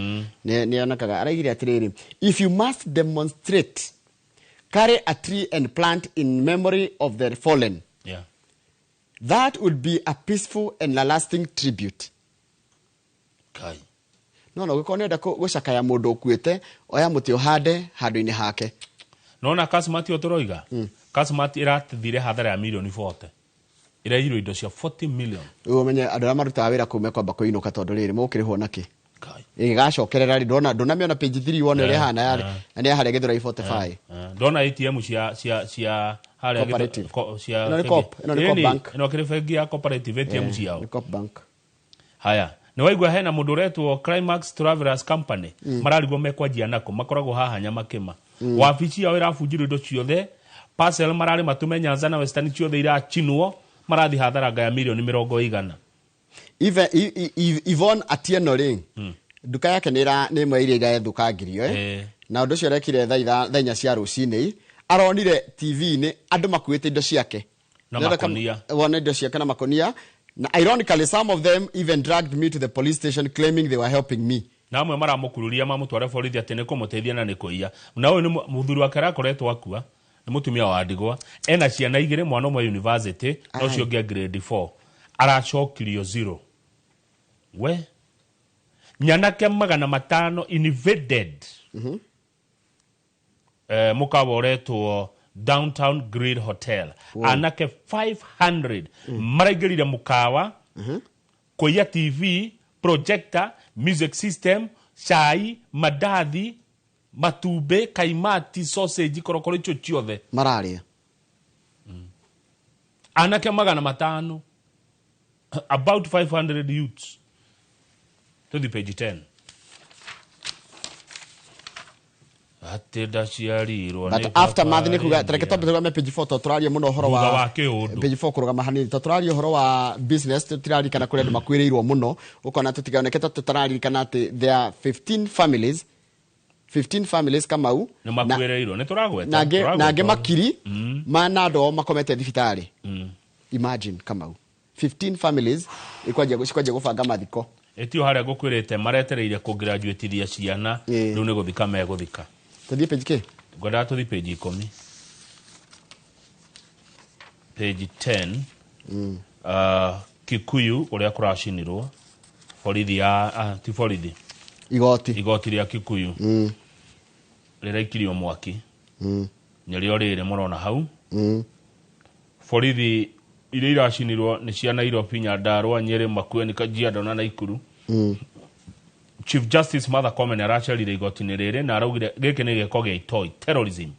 Nĩ onekaga araigire atĩrĩrĩ, if you must demonstrate, carry a tree and plant in memory of the fallen. That would be a peaceful and a lasting tribute. Kai. No gũkorwo nĩ enda gũcakaya mũndũ ũkuĩte, oya mũtĩ ũhande handũ-inĩ hake. Nona Kasmart ĩyo tũroiga, Kasmart ĩrathire hathara ya mirioni 40, ĩraiyirwo indo cia 40 million. Rĩu ũmenye andũ arĩa marutaga wĩra kũu mekwamba kũinũka, tondũ rĩrĩ mũkĩrĩhwo nakĩ? Kai. Ĩgĩgacokerera rĩ, ndona ndũnamĩona page 3 wone ũrĩa ĩhana yarĩ na nĩ ya harĩa Gĩthũrai 45. Ndona ATM cia harĩa Cooperative. Cia Ĩno nĩ Co-op, ĩno nĩ Co-op Ĩni, Bank. Ĩno kĩrĩ bengi ya Cooperative ATM ciao. Nĩ Co-op Bank. Haya, nĩ waigua hena mũndũ ũretwo Climax Travelers Company, mararigwo mekwanjia nako, makoragwo haha Nyamakĩma. Wabici yao ĩrabunjirwo indo ciothe, parcel mararĩ matũme Nyanza na Western ciothe iracinwo, marathi hathara ya mirioni mĩrongo igana. Yvonne Atieno rĩ, nduka yake nĩ nĩ ĩmwe iria irathũkangirio, eh? Na ũndũ ũcio arekire thaa 4 cia rũcinĩ, aronire TV-inĩ andũ makuĩte indo ciake Na Nĩ makonia. Wona indo ciake na makonia, na ironically some of them even dragged me to the police station claiming they were helping me. Na amwe maramũkururia mamũtware borithi atĩ nĩ kũmũteithia na nĩ kũiya. Na ũyũ nĩ mũthuri wake arakoretwo akua, nĩ mũtumia wa ndigwa, ena ciana igĩrĩ, mwana ũmwe university na ũcio ũngĩ grade 4, aracokirio zero. We nyanake 500 invaded mũkawa ũretwo Downtown Grill Hotel. Anake 500 maraingĩrire mũkawa kũiya TV, projector, music system, cai, mandathi, matumbĩ, kaimati, sausage, korokoro, icio ciothe mararĩa. Anake 500, about 500 youths. To the page 10. Atĩ ndaciarirwo But nĩ aftermath baba nĩ kuga tareke rĩngĩ. twambe tũrũgame page 4 tondũ tũraria mũno ũhoro Thutha wa wa kĩũndũ. Page 4 kũrũgama hanini tondũ tũraria ũhoro wa business, tũtiraririkana kũrĩ andũ makuĩrĩirwo mũno, ũkona tũtigaoneke ta tũtararirikana atĩ there are 15 families, 15 families Kamau Nĩ makuĩrĩirwo, nĩ tũragweta, na angĩ na angĩ tũragweta. Makiri ma na andũ ao makomete thibitarĩ. Imagine, Kamau, 15 families ikwanjia cikwanjia gũbanga mathiko. Ĩtio harĩa ngũkwĩrĩte maretereire kũgraduatithia ciana. Rĩu nĩ gũthika megũthika. Tũthiĩ page kĩ? Ngwendaga tũthi page 10, page 10. Kikuyu ũrĩa kũracinirwo borithi ya ti borithi. Igoti. Igoti rĩa Kikuyu rĩraikirio mwaki. Nĩrĩo rĩrĩ mũrona hau. Borithi iria iracinirwo nĩ cia Nairobi, Nyandarua, Nyeri, Makueni, Kajiado na Naikuru. Chief Justice Martha Koome nĩ aracerire igoti-inĩ rĩrĩ na araugire gĩkĩ nĩ gĩko gĩa itoi, terrorism.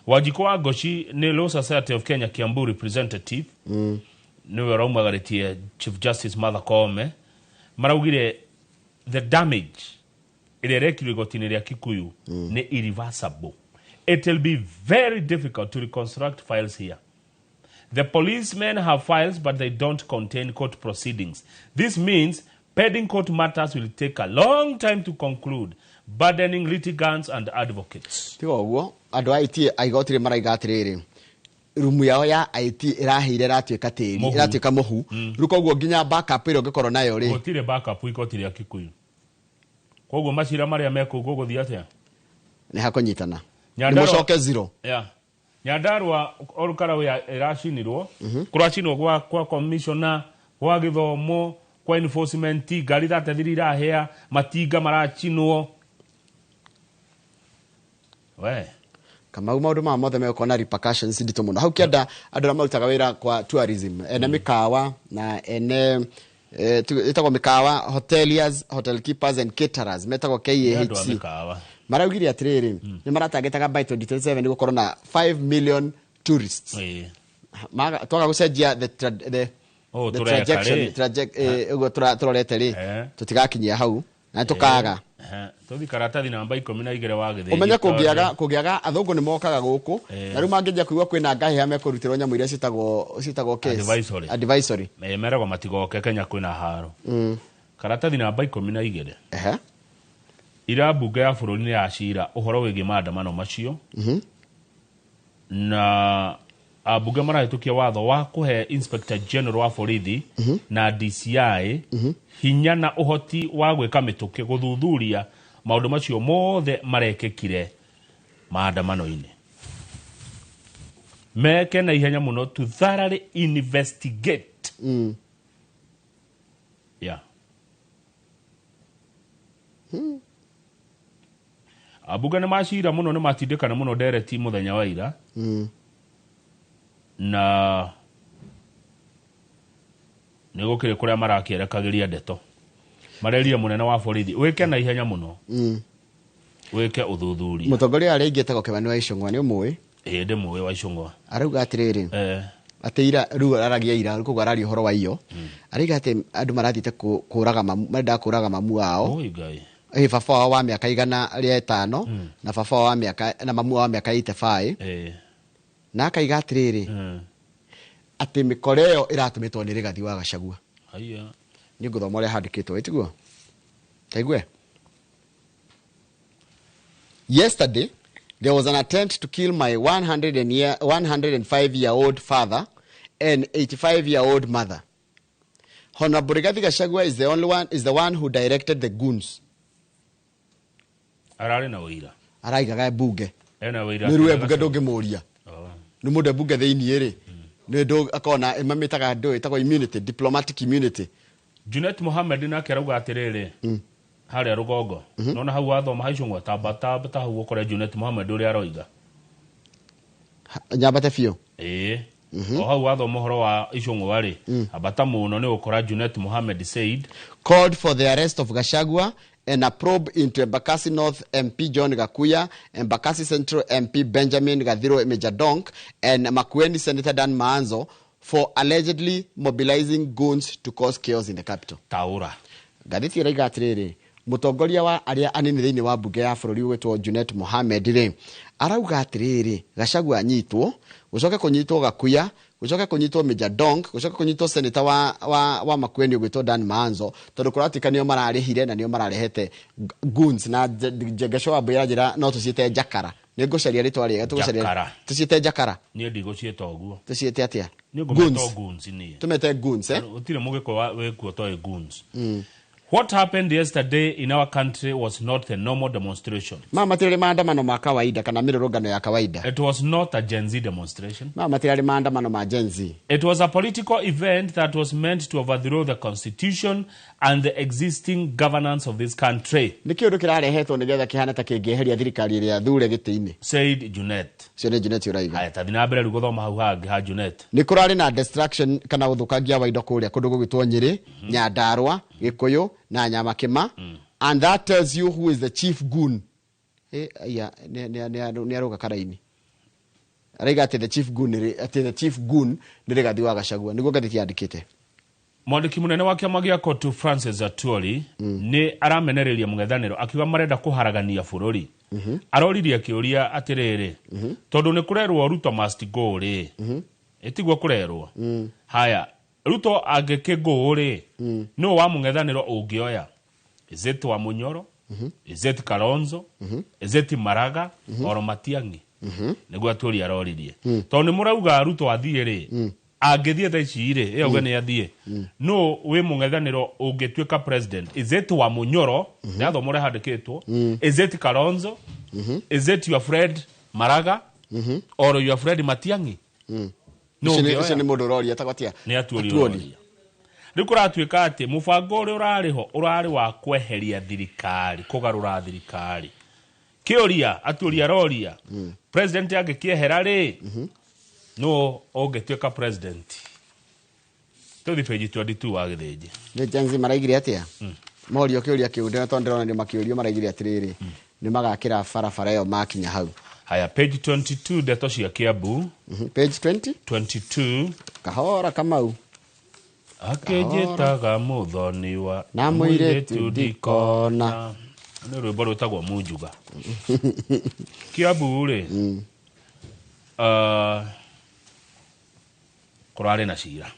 Wanjikũ wa Ngoci nĩ Law Society of Kenya Kiambu representative, nĩwe ũraumagarĩtie Chief Justice Martha Koome. Maraugire the damage ĩrĩa ĩrekirwo igoti-inĩ rĩa Kikuyu nĩ irreversible. It will be very difficult to reconstruct files here. The policemen have files, but they don't contain court proceedings. This means pending court matters will take a long time to conclude, burdening litigants and advocates. Tiga ũguo, andũ a IT a igoti rĩ maraiga atĩrĩrĩ, rumu yao ya IT ĩrahĩire, ĩratuĩka tĩri. Mũhu. Ĩratuĩka mũhu rĩu, koguo nginya backup ĩrĩa ũngĩkorwo nayo rĩ. Gũtirĩ backup igoti rĩa Kikuyu. Koguo macira marĩa mekũu gũgũthiĩ atĩa? Nĩ hakũnyitana nĩ mũcoke zero. Yeah. Nyandarua Olkalau ĩracinirwo, kũracinwo kwa commissioner, kwa gĩthomo, kwa enforcement, ngari 33 irahĩa, matinga maracinwo we. Kamau, maũndũ maya mothe megũkorwo na repercussions nditũ mũno hau kĩanda. Andũ arĩa marutaga wĩra kwa tourism, ene mĩkawa na ene ĩtagwo mĩkawa, hoteliers, hotel keepers and caterers, metagwo Nĩ andũ a KAHC, mĩkawa. Maraugire atĩrĩrĩ, nĩ maratangĩtaga by 2027 nĩ gũkorwo na 5 million tourists. Twaga gũcenjia Oh, the tũreka trajectory rĩ. ũguo tũrorete rĩ, tũtigakinyia hau na nĩ tũkaga. Tũthi karatathi namba 12 wa gĩthĩnji. Ũmenye kũngĩaga athũngũ nĩ mokaga gũkũ, na rĩu mangĩnjia kũigua kwĩna ngahĩha, mekũrutĩrwo nyamũ iria ciĩtagwo case. Advisory. Advisory. Meragwo matigoke Kenya, kwĩna haro. Karatathi namba 12. Ira mbunge ya bũrũri nĩ yacira ũhoro wĩgiĩ maandamano macio, na ambunge marahĩtũkia watho wa kũhe Inspector General wa borithi na DCI hinya na ũhoti wa gwĩka mĩtũkĩ gũthuthuria maũndũ macio mothe marekĩkire maandamano-inĩ, meke na ihenya mũno, to thoroughly investigate. Yeah. Ambunge nĩ macira mũno, nĩ matindĩkana mũno ndereti mũthenya wa ira, na nĩ gũkĩrĩ kũrĩa marakĩerekagĩria ndeto, marerie mũnene wa borithi wĩke na ihenya mũno, wĩke ũthuthuria. Mũtongoria arĩa aingĩ etagwo Kĩmani wa Icũng'wa, nĩ ũmũĩ? Ĩĩ, ndĩmũĩ wa Icũng'wa. Arauga atĩrĩrĩ, atĩ ira rĩu aragia ira, koguo araria ũhoro wa iyo, arauga atĩ andũ marathiĩte kũraga mamu, marendaga kũraga mamu wao. Oi Ngai. Ĩ baba wao wa mĩaka 105 na baba wao wa mĩaka na mamu wao wa mĩaka 85. Na akaiga atĩrĩrĩ, atĩ mĩkora ĩyo ĩratũmĩtwo nĩ Rigathi wa Gachagua. Haiya. Nĩ ngũthoma ũrĩa handĩkĩtwo, ĩtiguo taigue. Yesterday there was an attempt to kill my 105 year old father and 85 year old mother. Honorable Rigathi Gachagua is the only one is the one who directed the goons. Ararĩ na ũira? Araigaga mbunge. Ena ũira? Nĩ ruwe mbunge ndũngĩmũria. Oh. Nĩ mũndũ e mbunge thĩiniĩ rĩ, nĩ ndũ akona mamĩtaga ndũ ĩtagwo immunity, diplomatic immunity. Junet Mohamed nake arauga atĩrĩrĩ, harĩa rũgongo nona hau wathoma haicũng'wa, tamba tamba hau ũkore Junet Mohamed ũrĩa aroiga. Nyambate biũ. Ĩĩ, o hau wathoma ũhoro wa Icũng'wa rĩ, ambata mũno nĩ ũkora Junet Mohamed said called for the arrest of Gachagua and a probe into Embakasi North MP John Gakuya, Embakasi Central MP Benjamin Gathiro Mejjadonk, and Makueni Senator Dan Maanzo for allegedly mobilizing goons to cause chaos in the capital. Taũra. Ngathĩti ĩraiga atĩrĩrĩ, Mũtongoria wa arĩa anini thĩinĩ wa mbunge ya bũrũri ũgwĩtwo Junet Mohamed rĩ, arauga atĩrĩrĩ, Gachagua anyitwo, gũcoke kũnyitwo Gakuya, gũcoke kũnyitwo Major Donk, gũcoke kũnyitwo senator wa Makueni ũgwĩtwo Dan Maanzo, tondũ kũratuĩka nĩo mararĩhire na nĩo mararehete goons. Na Njengesho wa Mbui aranjĩra no tũciĩte njakara. Nĩ ngũcaria rĩtwa rĩega tũgũcaria. Njakara. Tũciĩte njakara. Niĩ ndigũciĩta ũguo. Tũciĩte atĩa? Niĩ ngũmeta Goons. goons niĩ. Tũmete goons, eh? Gũtirĩ mũgĩkũyũ wĩkuo toĩ goons. What happened yesterday in our country was not the normal demonstration. Ma matirarĩ maandamano ma kawaida kana mĩrũrũngano ya kawaida. It was not a Gen Z demonstration. Ma matirarĩ maandamano ma Gen Z. It was a political event that was meant to overthrow the constitution and the existing governance of this country, Nĩ kĩũndũ kĩrarehetwo nĩgetha kĩhane ta kĩngĩeheria thirikari ĩrĩa thure gĩtĩ-inĩ. said Junet. Ũcio nĩ Junet ũraiga. Haya, tathi na mbere rĩu gũthoma hau hangĩ ha Junet. Nĩ kũrarĩ na destruction kana ũthũkangia wa indo kũrĩa kũndũ gũgwĩtwo Nyĩrĩ, Nyandarũa, Gĩkũyũ na Nyamakĩma, and that tells you who is the chief goon. Eh, aya nĩ arũga karaini, araiga atĩ the chief goon atĩ the chief goon nĩ Rigathi wa Gachagua, nĩguo ngathĩti yandĩkĩte. Mwandĩki mũnene wa kĩama gĩa Kotu Francis Atwoli nĩ aramenereria mũng'ethanĩro akiuga marenda kũharagania bũrũri. Aroririe kĩũria atĩrĩrĩ, tondũ nĩ kũrerwo Ruto must go rĩ, ĩtiguo kũrerwo? Haya, Ruto angĩkĩgo rĩ, nũ wa mũng'ethanĩro ũngĩoya? Is it wa Munyoro? Is it Kalonzo? Is it Maraga or Matiang'i? Nĩguo Atwoli aroririe, tondũ nĩ mũrauga Ruto athiĩ rĩ, angĩthiĩ thaa ici rĩ, ĩyo auge nĩ athiĩ, no wĩ mũng'ethanĩro ũngĩtuĩka president? Is it wa Munyoro? Nĩathoma ũrĩa handĩkĩtwo. Is it Kalonzo? Is it your friend Maraga or your friend Matiang'i? Nũ Ũcio nĩ ũngĩoya? Ũcio nĩ mũndũ ũroria etagwo atĩa? Nĩ Atuoli. Atuoli. Ũroria rĩu kũratuĩka atĩ mũbango ũrĩa ũrarĩ ho ũrarĩ wa kweheria thirikari, kũgarũra thirikari. Kĩũria Atuoli aroria, president angĩkĩehera rĩ, nũ ũngĩtuĩka president? Tũthi page 22 wa Gĩthĩnji. Nĩ Gen Z maraigire atĩa morio kĩũria kĩu? Ndĩrona tondũ ndĩrona nĩ makĩũrio, maraigire atĩrĩrĩ, nĩ magakĩra barabara ĩyo makinya hau. Haya, page 22, ndeto cia Kiambu. Page 20. 22. Kahora Kamau. Akĩnjĩtaga mũthoni wa Na mũirĩtu ndikona. Nĩ rwĩmbo rwĩtagwo Munjuga. Kiambu rĩ, kũrarĩ na cira,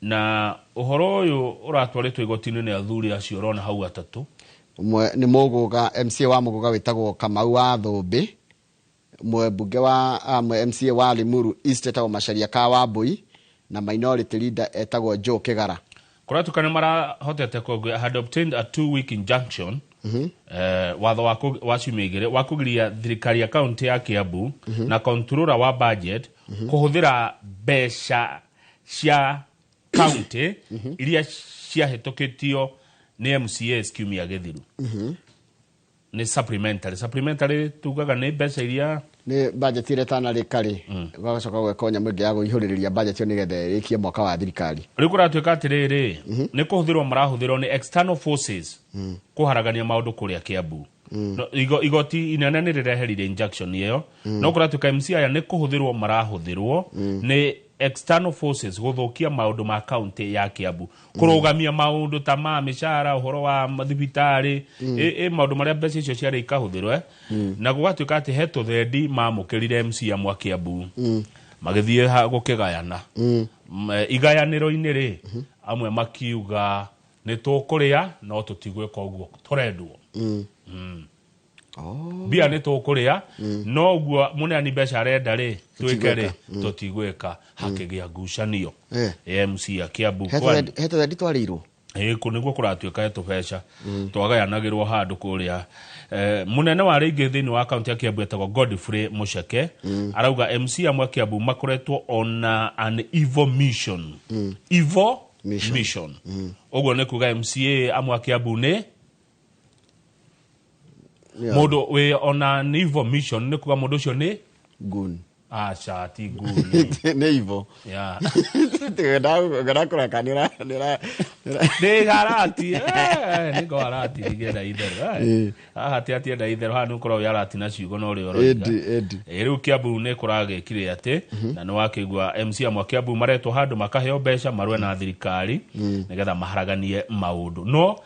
na ũhoro ũyũ ũratwarĩtwo igoti-inĩ nĩ athuri acio ũrona hau atatũ. Ũmwe nĩ Mũgũga, MCA wa Mũgũga wĩtagwo Kamau wa Thũmbĩ, mwebunge wa mwe MCA wa Limuru East etagwo Macharia ka Wambui, na minority leader etagwo Joe Kĩgara. Kũratuĩka nĩ marahotete had obtained a 2-week injunction, watho wa ciumia 2 wa kũgiria thirikari ya kaunti ya Kiambu na controller wa budget kũhũthĩra mbeca cia kaunti iria ciahĩtũkĩtio nĩ MCAs kiumia gĩthiru. Nĩ supplementary tugaga nĩ mbeca iria Nĩ budget ĩrĩa ĩtanarĩka rĩ, gũgacoka gwekwo nyamũ ĩngĩ ya kũihũrĩrĩria budget ĩyo nĩgetha ĩrĩkie mwaka wa thirikari. Rĩu kũratuĩka atĩrĩrĩ, nĩ kũhũthĩrwo marahũthĩrwo nĩ external forces kũharagania maũndũ kũrĩa Kiambu. No, igoti inene nĩ rĩreherire injunction ĩyo, no kũratuĩka MC aya nĩ kũhũthĩrwo marahũthĩrwo nĩ external forces gũthũkia maũndũ ma kaunti ya Kiambu, kũrũgamia maũndũ ta ma mĩcara, ũhoro wa mathibitarĩ, ĩ maũndũ marĩa mbeca icio ciarĩ ikahũthĩrwo, eh? Na gũgatuĩka atĩ he tũthendi mamũkĩrire MC amwe a Kiambu magĩthiĩ gũkĩgayana. Igayanĩro-inĩ rĩ, amwe makiuga nĩ tũkũrĩa no tũtigwĩka ũguo tũrendwo. Mbia nĩ tũkũrĩa, no ũguo mũneani mbeca arenda rĩ twĩke rĩ tũtigwĩka. Hakĩgĩa ngucanio. MC a Kiambu He tũthendi twarĩirwo. Ĩ, kũ nĩguo kũratuĩka he tũbeca twagayanagĩrwo handũ kũrĩa. Mũnene wa rĩingĩ thĩinĩ wa kaunti ya Kiambu etagwo Godfrey Mucheke arauga MC amwe a Kiambu makoretwo on an evil mission, evil Mission. mission. Ũguo nĩ kuga MCA amwe a Kiambu nĩ mũndũ wĩ on an evil mission, nĩ kuga mũndũ ũcio nĩ Goon. Aca, ti goon. Nĩ ivo. Ngenda kũreka nĩ Ndĩ harati, nĩ harati ndigenda itherũ. Haha ti atienda itherũ, haha nĩ ũkoragwo wĩ arati na ciugo na ũrĩa ũroiga. Ĩndĩ, ĩndĩ. Rĩu Kiambu nĩ kũragĩkire atĩ na nĩ wakĩigua MC amwe a Kiambu maretwo handũ makaheo mbeca marũe na thirikari nĩgetha maharaganie maũndũ, no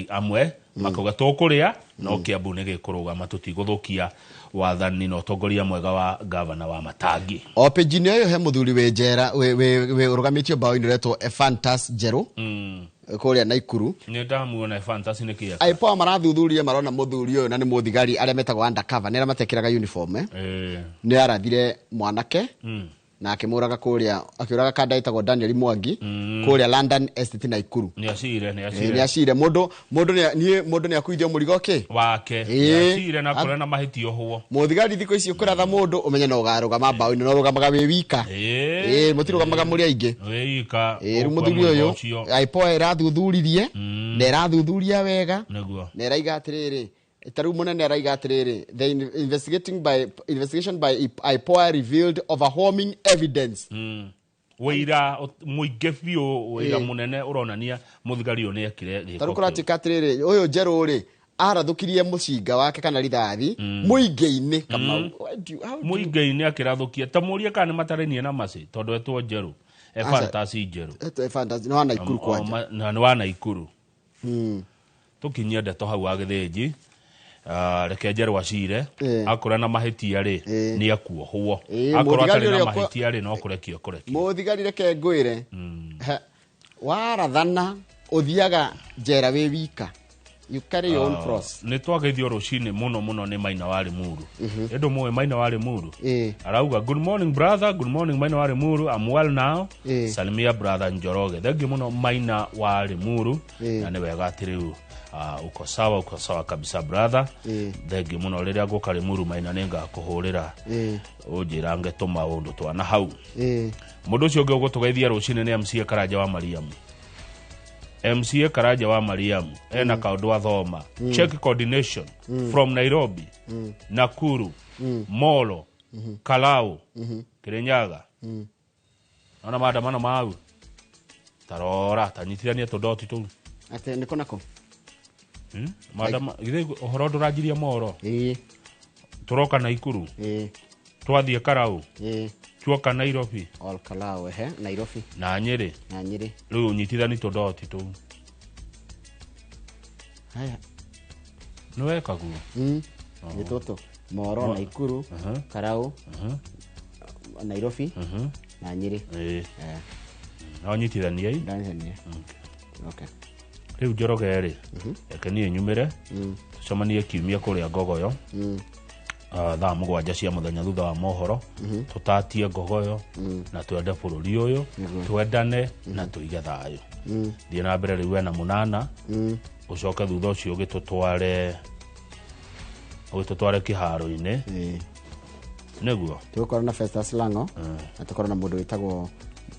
Amwe makauga tũkũrĩa no Kiambu nĩ gĩkũrũgama, tũtigũthũkia wathani na ũtongoria mwega wa gavana wa Matangi. O page-inĩ ĩyo he mũthuri wĩ njera wĩ ũrũgamĩtio mbaũ-inĩ ũretwo Ephantus Njerũ kũrĩa Naikuru. Nĩ ndamuona Ephantus nĩ kĩeka. IPOA marathuthuria, marona mũthuri ũyũ na nĩ mũthigari, arĩa metagwo undercover, nĩ arĩa matekĩraga uniform, eh? Nĩ arathire mwanake na akĩmũraga kũrĩa, akĩũraga kanda ĩtagwo Daniel Mwangi kũrĩa London Estate, Naikuru. Nĩ acire, nĩ Nĩ acire. Acire mũndũ mũndũ niĩ mũndũ nĩ akuithio mũrigo kĩ wake. Nĩ acire na kũrĩa na mahĩtia ohwo. Mũthigari thikũ ici ũkũratha mũndũ ũmenye no ũgarũgama mbaũ-inĩ, no ũrũgamaga wĩ wika. Mũtirũgamaga mũrĩ aingĩ. Wĩika. Rĩu mũthuri ũyũ IPOA ĩrathuthuririe na ĩrathuthuria wega na ĩraiga atĩrĩrĩ, ta rĩu mũnene araiga atĩrĩrĩ, the investigating by investigation by IPOA revealed overwhelming evidence. Wĩira mũingĩ biũ, wĩira mũnene ũronania mũthigari ũyũ nĩ ekire Ta rĩu gĩko kĩu. kũratuĩka atĩrĩrĩ, ũyũ Njerũ rĩ, arathũkirie mũcinga wake kana rithathi mũingĩ-inĩ, Kamau. Why how do you- Mũingĩ-inĩ akĩrathũkia, ta mũrie kana nĩ matarainie na macĩ, tondũ etwo Njerũ, Ephantus Njerũ. Etwo Ephantus, nĩ wa Naikuru kwanja. Na nĩ wa Naikuru. Tũkinyie ndeto hau wa Gĩthĩnji. Ah, reke Njerũ acire. Akorwo na mahĩtia rĩ, nĩ akuohwo. Akorwo Mũthigari atarĩ na ũrĩa mahĩtia rĩ, no kũrekio kũrekio. Mũthigari, reke ngwĩre. He, warathana ũthiaga njera wĩ wika, you carry your own cross. Nĩ twageithio rũcinĩ mũno mũno nĩ Maina wa Limuru. Ĩndũ mũĩ Maina wa Limuru? Arauga, "Good morning, brother." Good morning, Maina wa Limuru. "I'm well now." "Salimia brother Njoroge." Thank you mũno, Maina wa Limuru. Na nĩ wega atĩ rĩu uko sawa, uko sawa kabisa, brother. Thank you mũno. Rĩrĩa ngũka Limuru, Maina, nĩ ngakũhũrĩra ũnjĩrange tũmaũndũ twana hau. Mũndũ ũcio ũngĩ ũgũtũgeithia rũcinĩ nĩ MCA Karanja wa Mariamu. MCA Karanja wa Mariamu ena kaũndũ athoma, check coordination from Nairobi, Nakuru, Molo, Kalau, Kirinyaga. Ona maandamano mau tarora tanyitithania tũdoti tũu. Atĩ nĩkũ nako? Maandama githĩ ũhoro ndũranjirie Moro, tũroka Naikuru, twathiĩ Karau, tuoka Nairobi. Ol Kalau, ehe, Nairobi. Na Nyĩrĩ. Na Nyĩrĩ. Rĩu ũnyitithani tũdoti tũu. Haya. Nĩ weka guo. Nĩ tũtũ Moro, Naikuru, Karau, Nairobi na Nyĩrĩ. No nyitithaniai. Ndanyitithania. Okay. Rĩu Njoroge rĩ, reke niĩ nyumĩre, tũcemanie kiumia kũrĩa Ngogoyo, thaa 7 cia mũthenya thutha wa mohoro, tũtatie Ngogoyo na twende bũrũri ũyũ, twendane na tũige thayũ. Thiĩ na mbere rĩu wena mũnana, ũcoke thutha ũcio ũgĩtũtware kĩharo-inĩ. Nĩguo. Tũgũkorwo na Festus Lango na tũkorwo na mũndũ wĩtagwo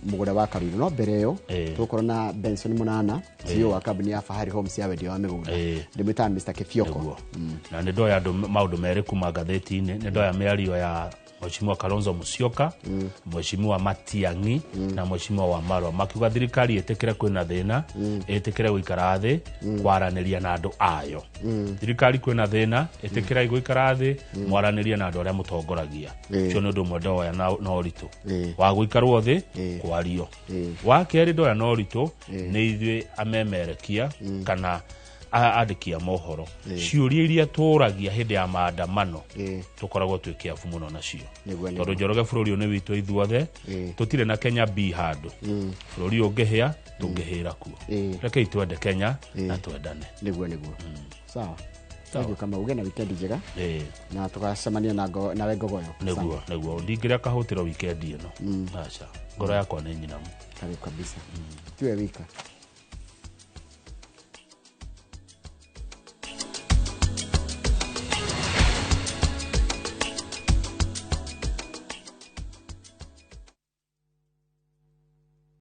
Mũgũre wa Karuiru, no mbere ĩyo tũgũkorwo na Benson Mũnana, CEO wa kambuni ya Fahari Homes ya wendia wa mĩgũnda. Ndĩmwĩtaga Mr. Kĩbioko. Nĩguo. Na nĩ ndoya maũndũ merĩ kuma ngathĩti-inĩ. Nĩ ndoya mĩario ya Mheshimiwa Kalonzo Musyoka, Mheshimiwa Matiang'i na Mheshimiwa Wamarwa, makiuga thirikari ĩtĩkĩre kwĩna thĩna, ĩtĩkĩre gũikara thĩ kwaranĩria na andũ ayo. Thirikari, kwĩna thĩna, ĩtĩkĩrai gũikara thĩ mwaranĩrie na andũ arĩa mũtongoragia. Ũcio nĩ ũndũ ũmwe ndoya na ũritũ wa gũikarwo thĩ kwario. Wa kerĩ ndoya na ũritũ nĩ ithuĩ amemerekia kana andĩki a mohoro, ciũria iria tũragia hĩndĩ ya maandamano tũkoragwo twĩ kĩabu mũno nacio. Nĩguo. Tondũ Njoroge, bũrũri ũyũ nĩ witũ ithuothe. Tũtirĩ na Kenya B handũ. Bũrũri ũyũ ũngĩhĩa, tũngĩhĩra kuo. Rekei twende Kenya na twendane. Nĩguo, sawa. Thank you, Kamau. Ũgĩe na weekend njega na tũgacemania na nawe Ngogoyo. Nĩguo ndingĩrĩa kahũtĩro weekend ĩno, aca, ngoro yakwa nĩ nyinamu. Karibu kabisa, tiwe wika.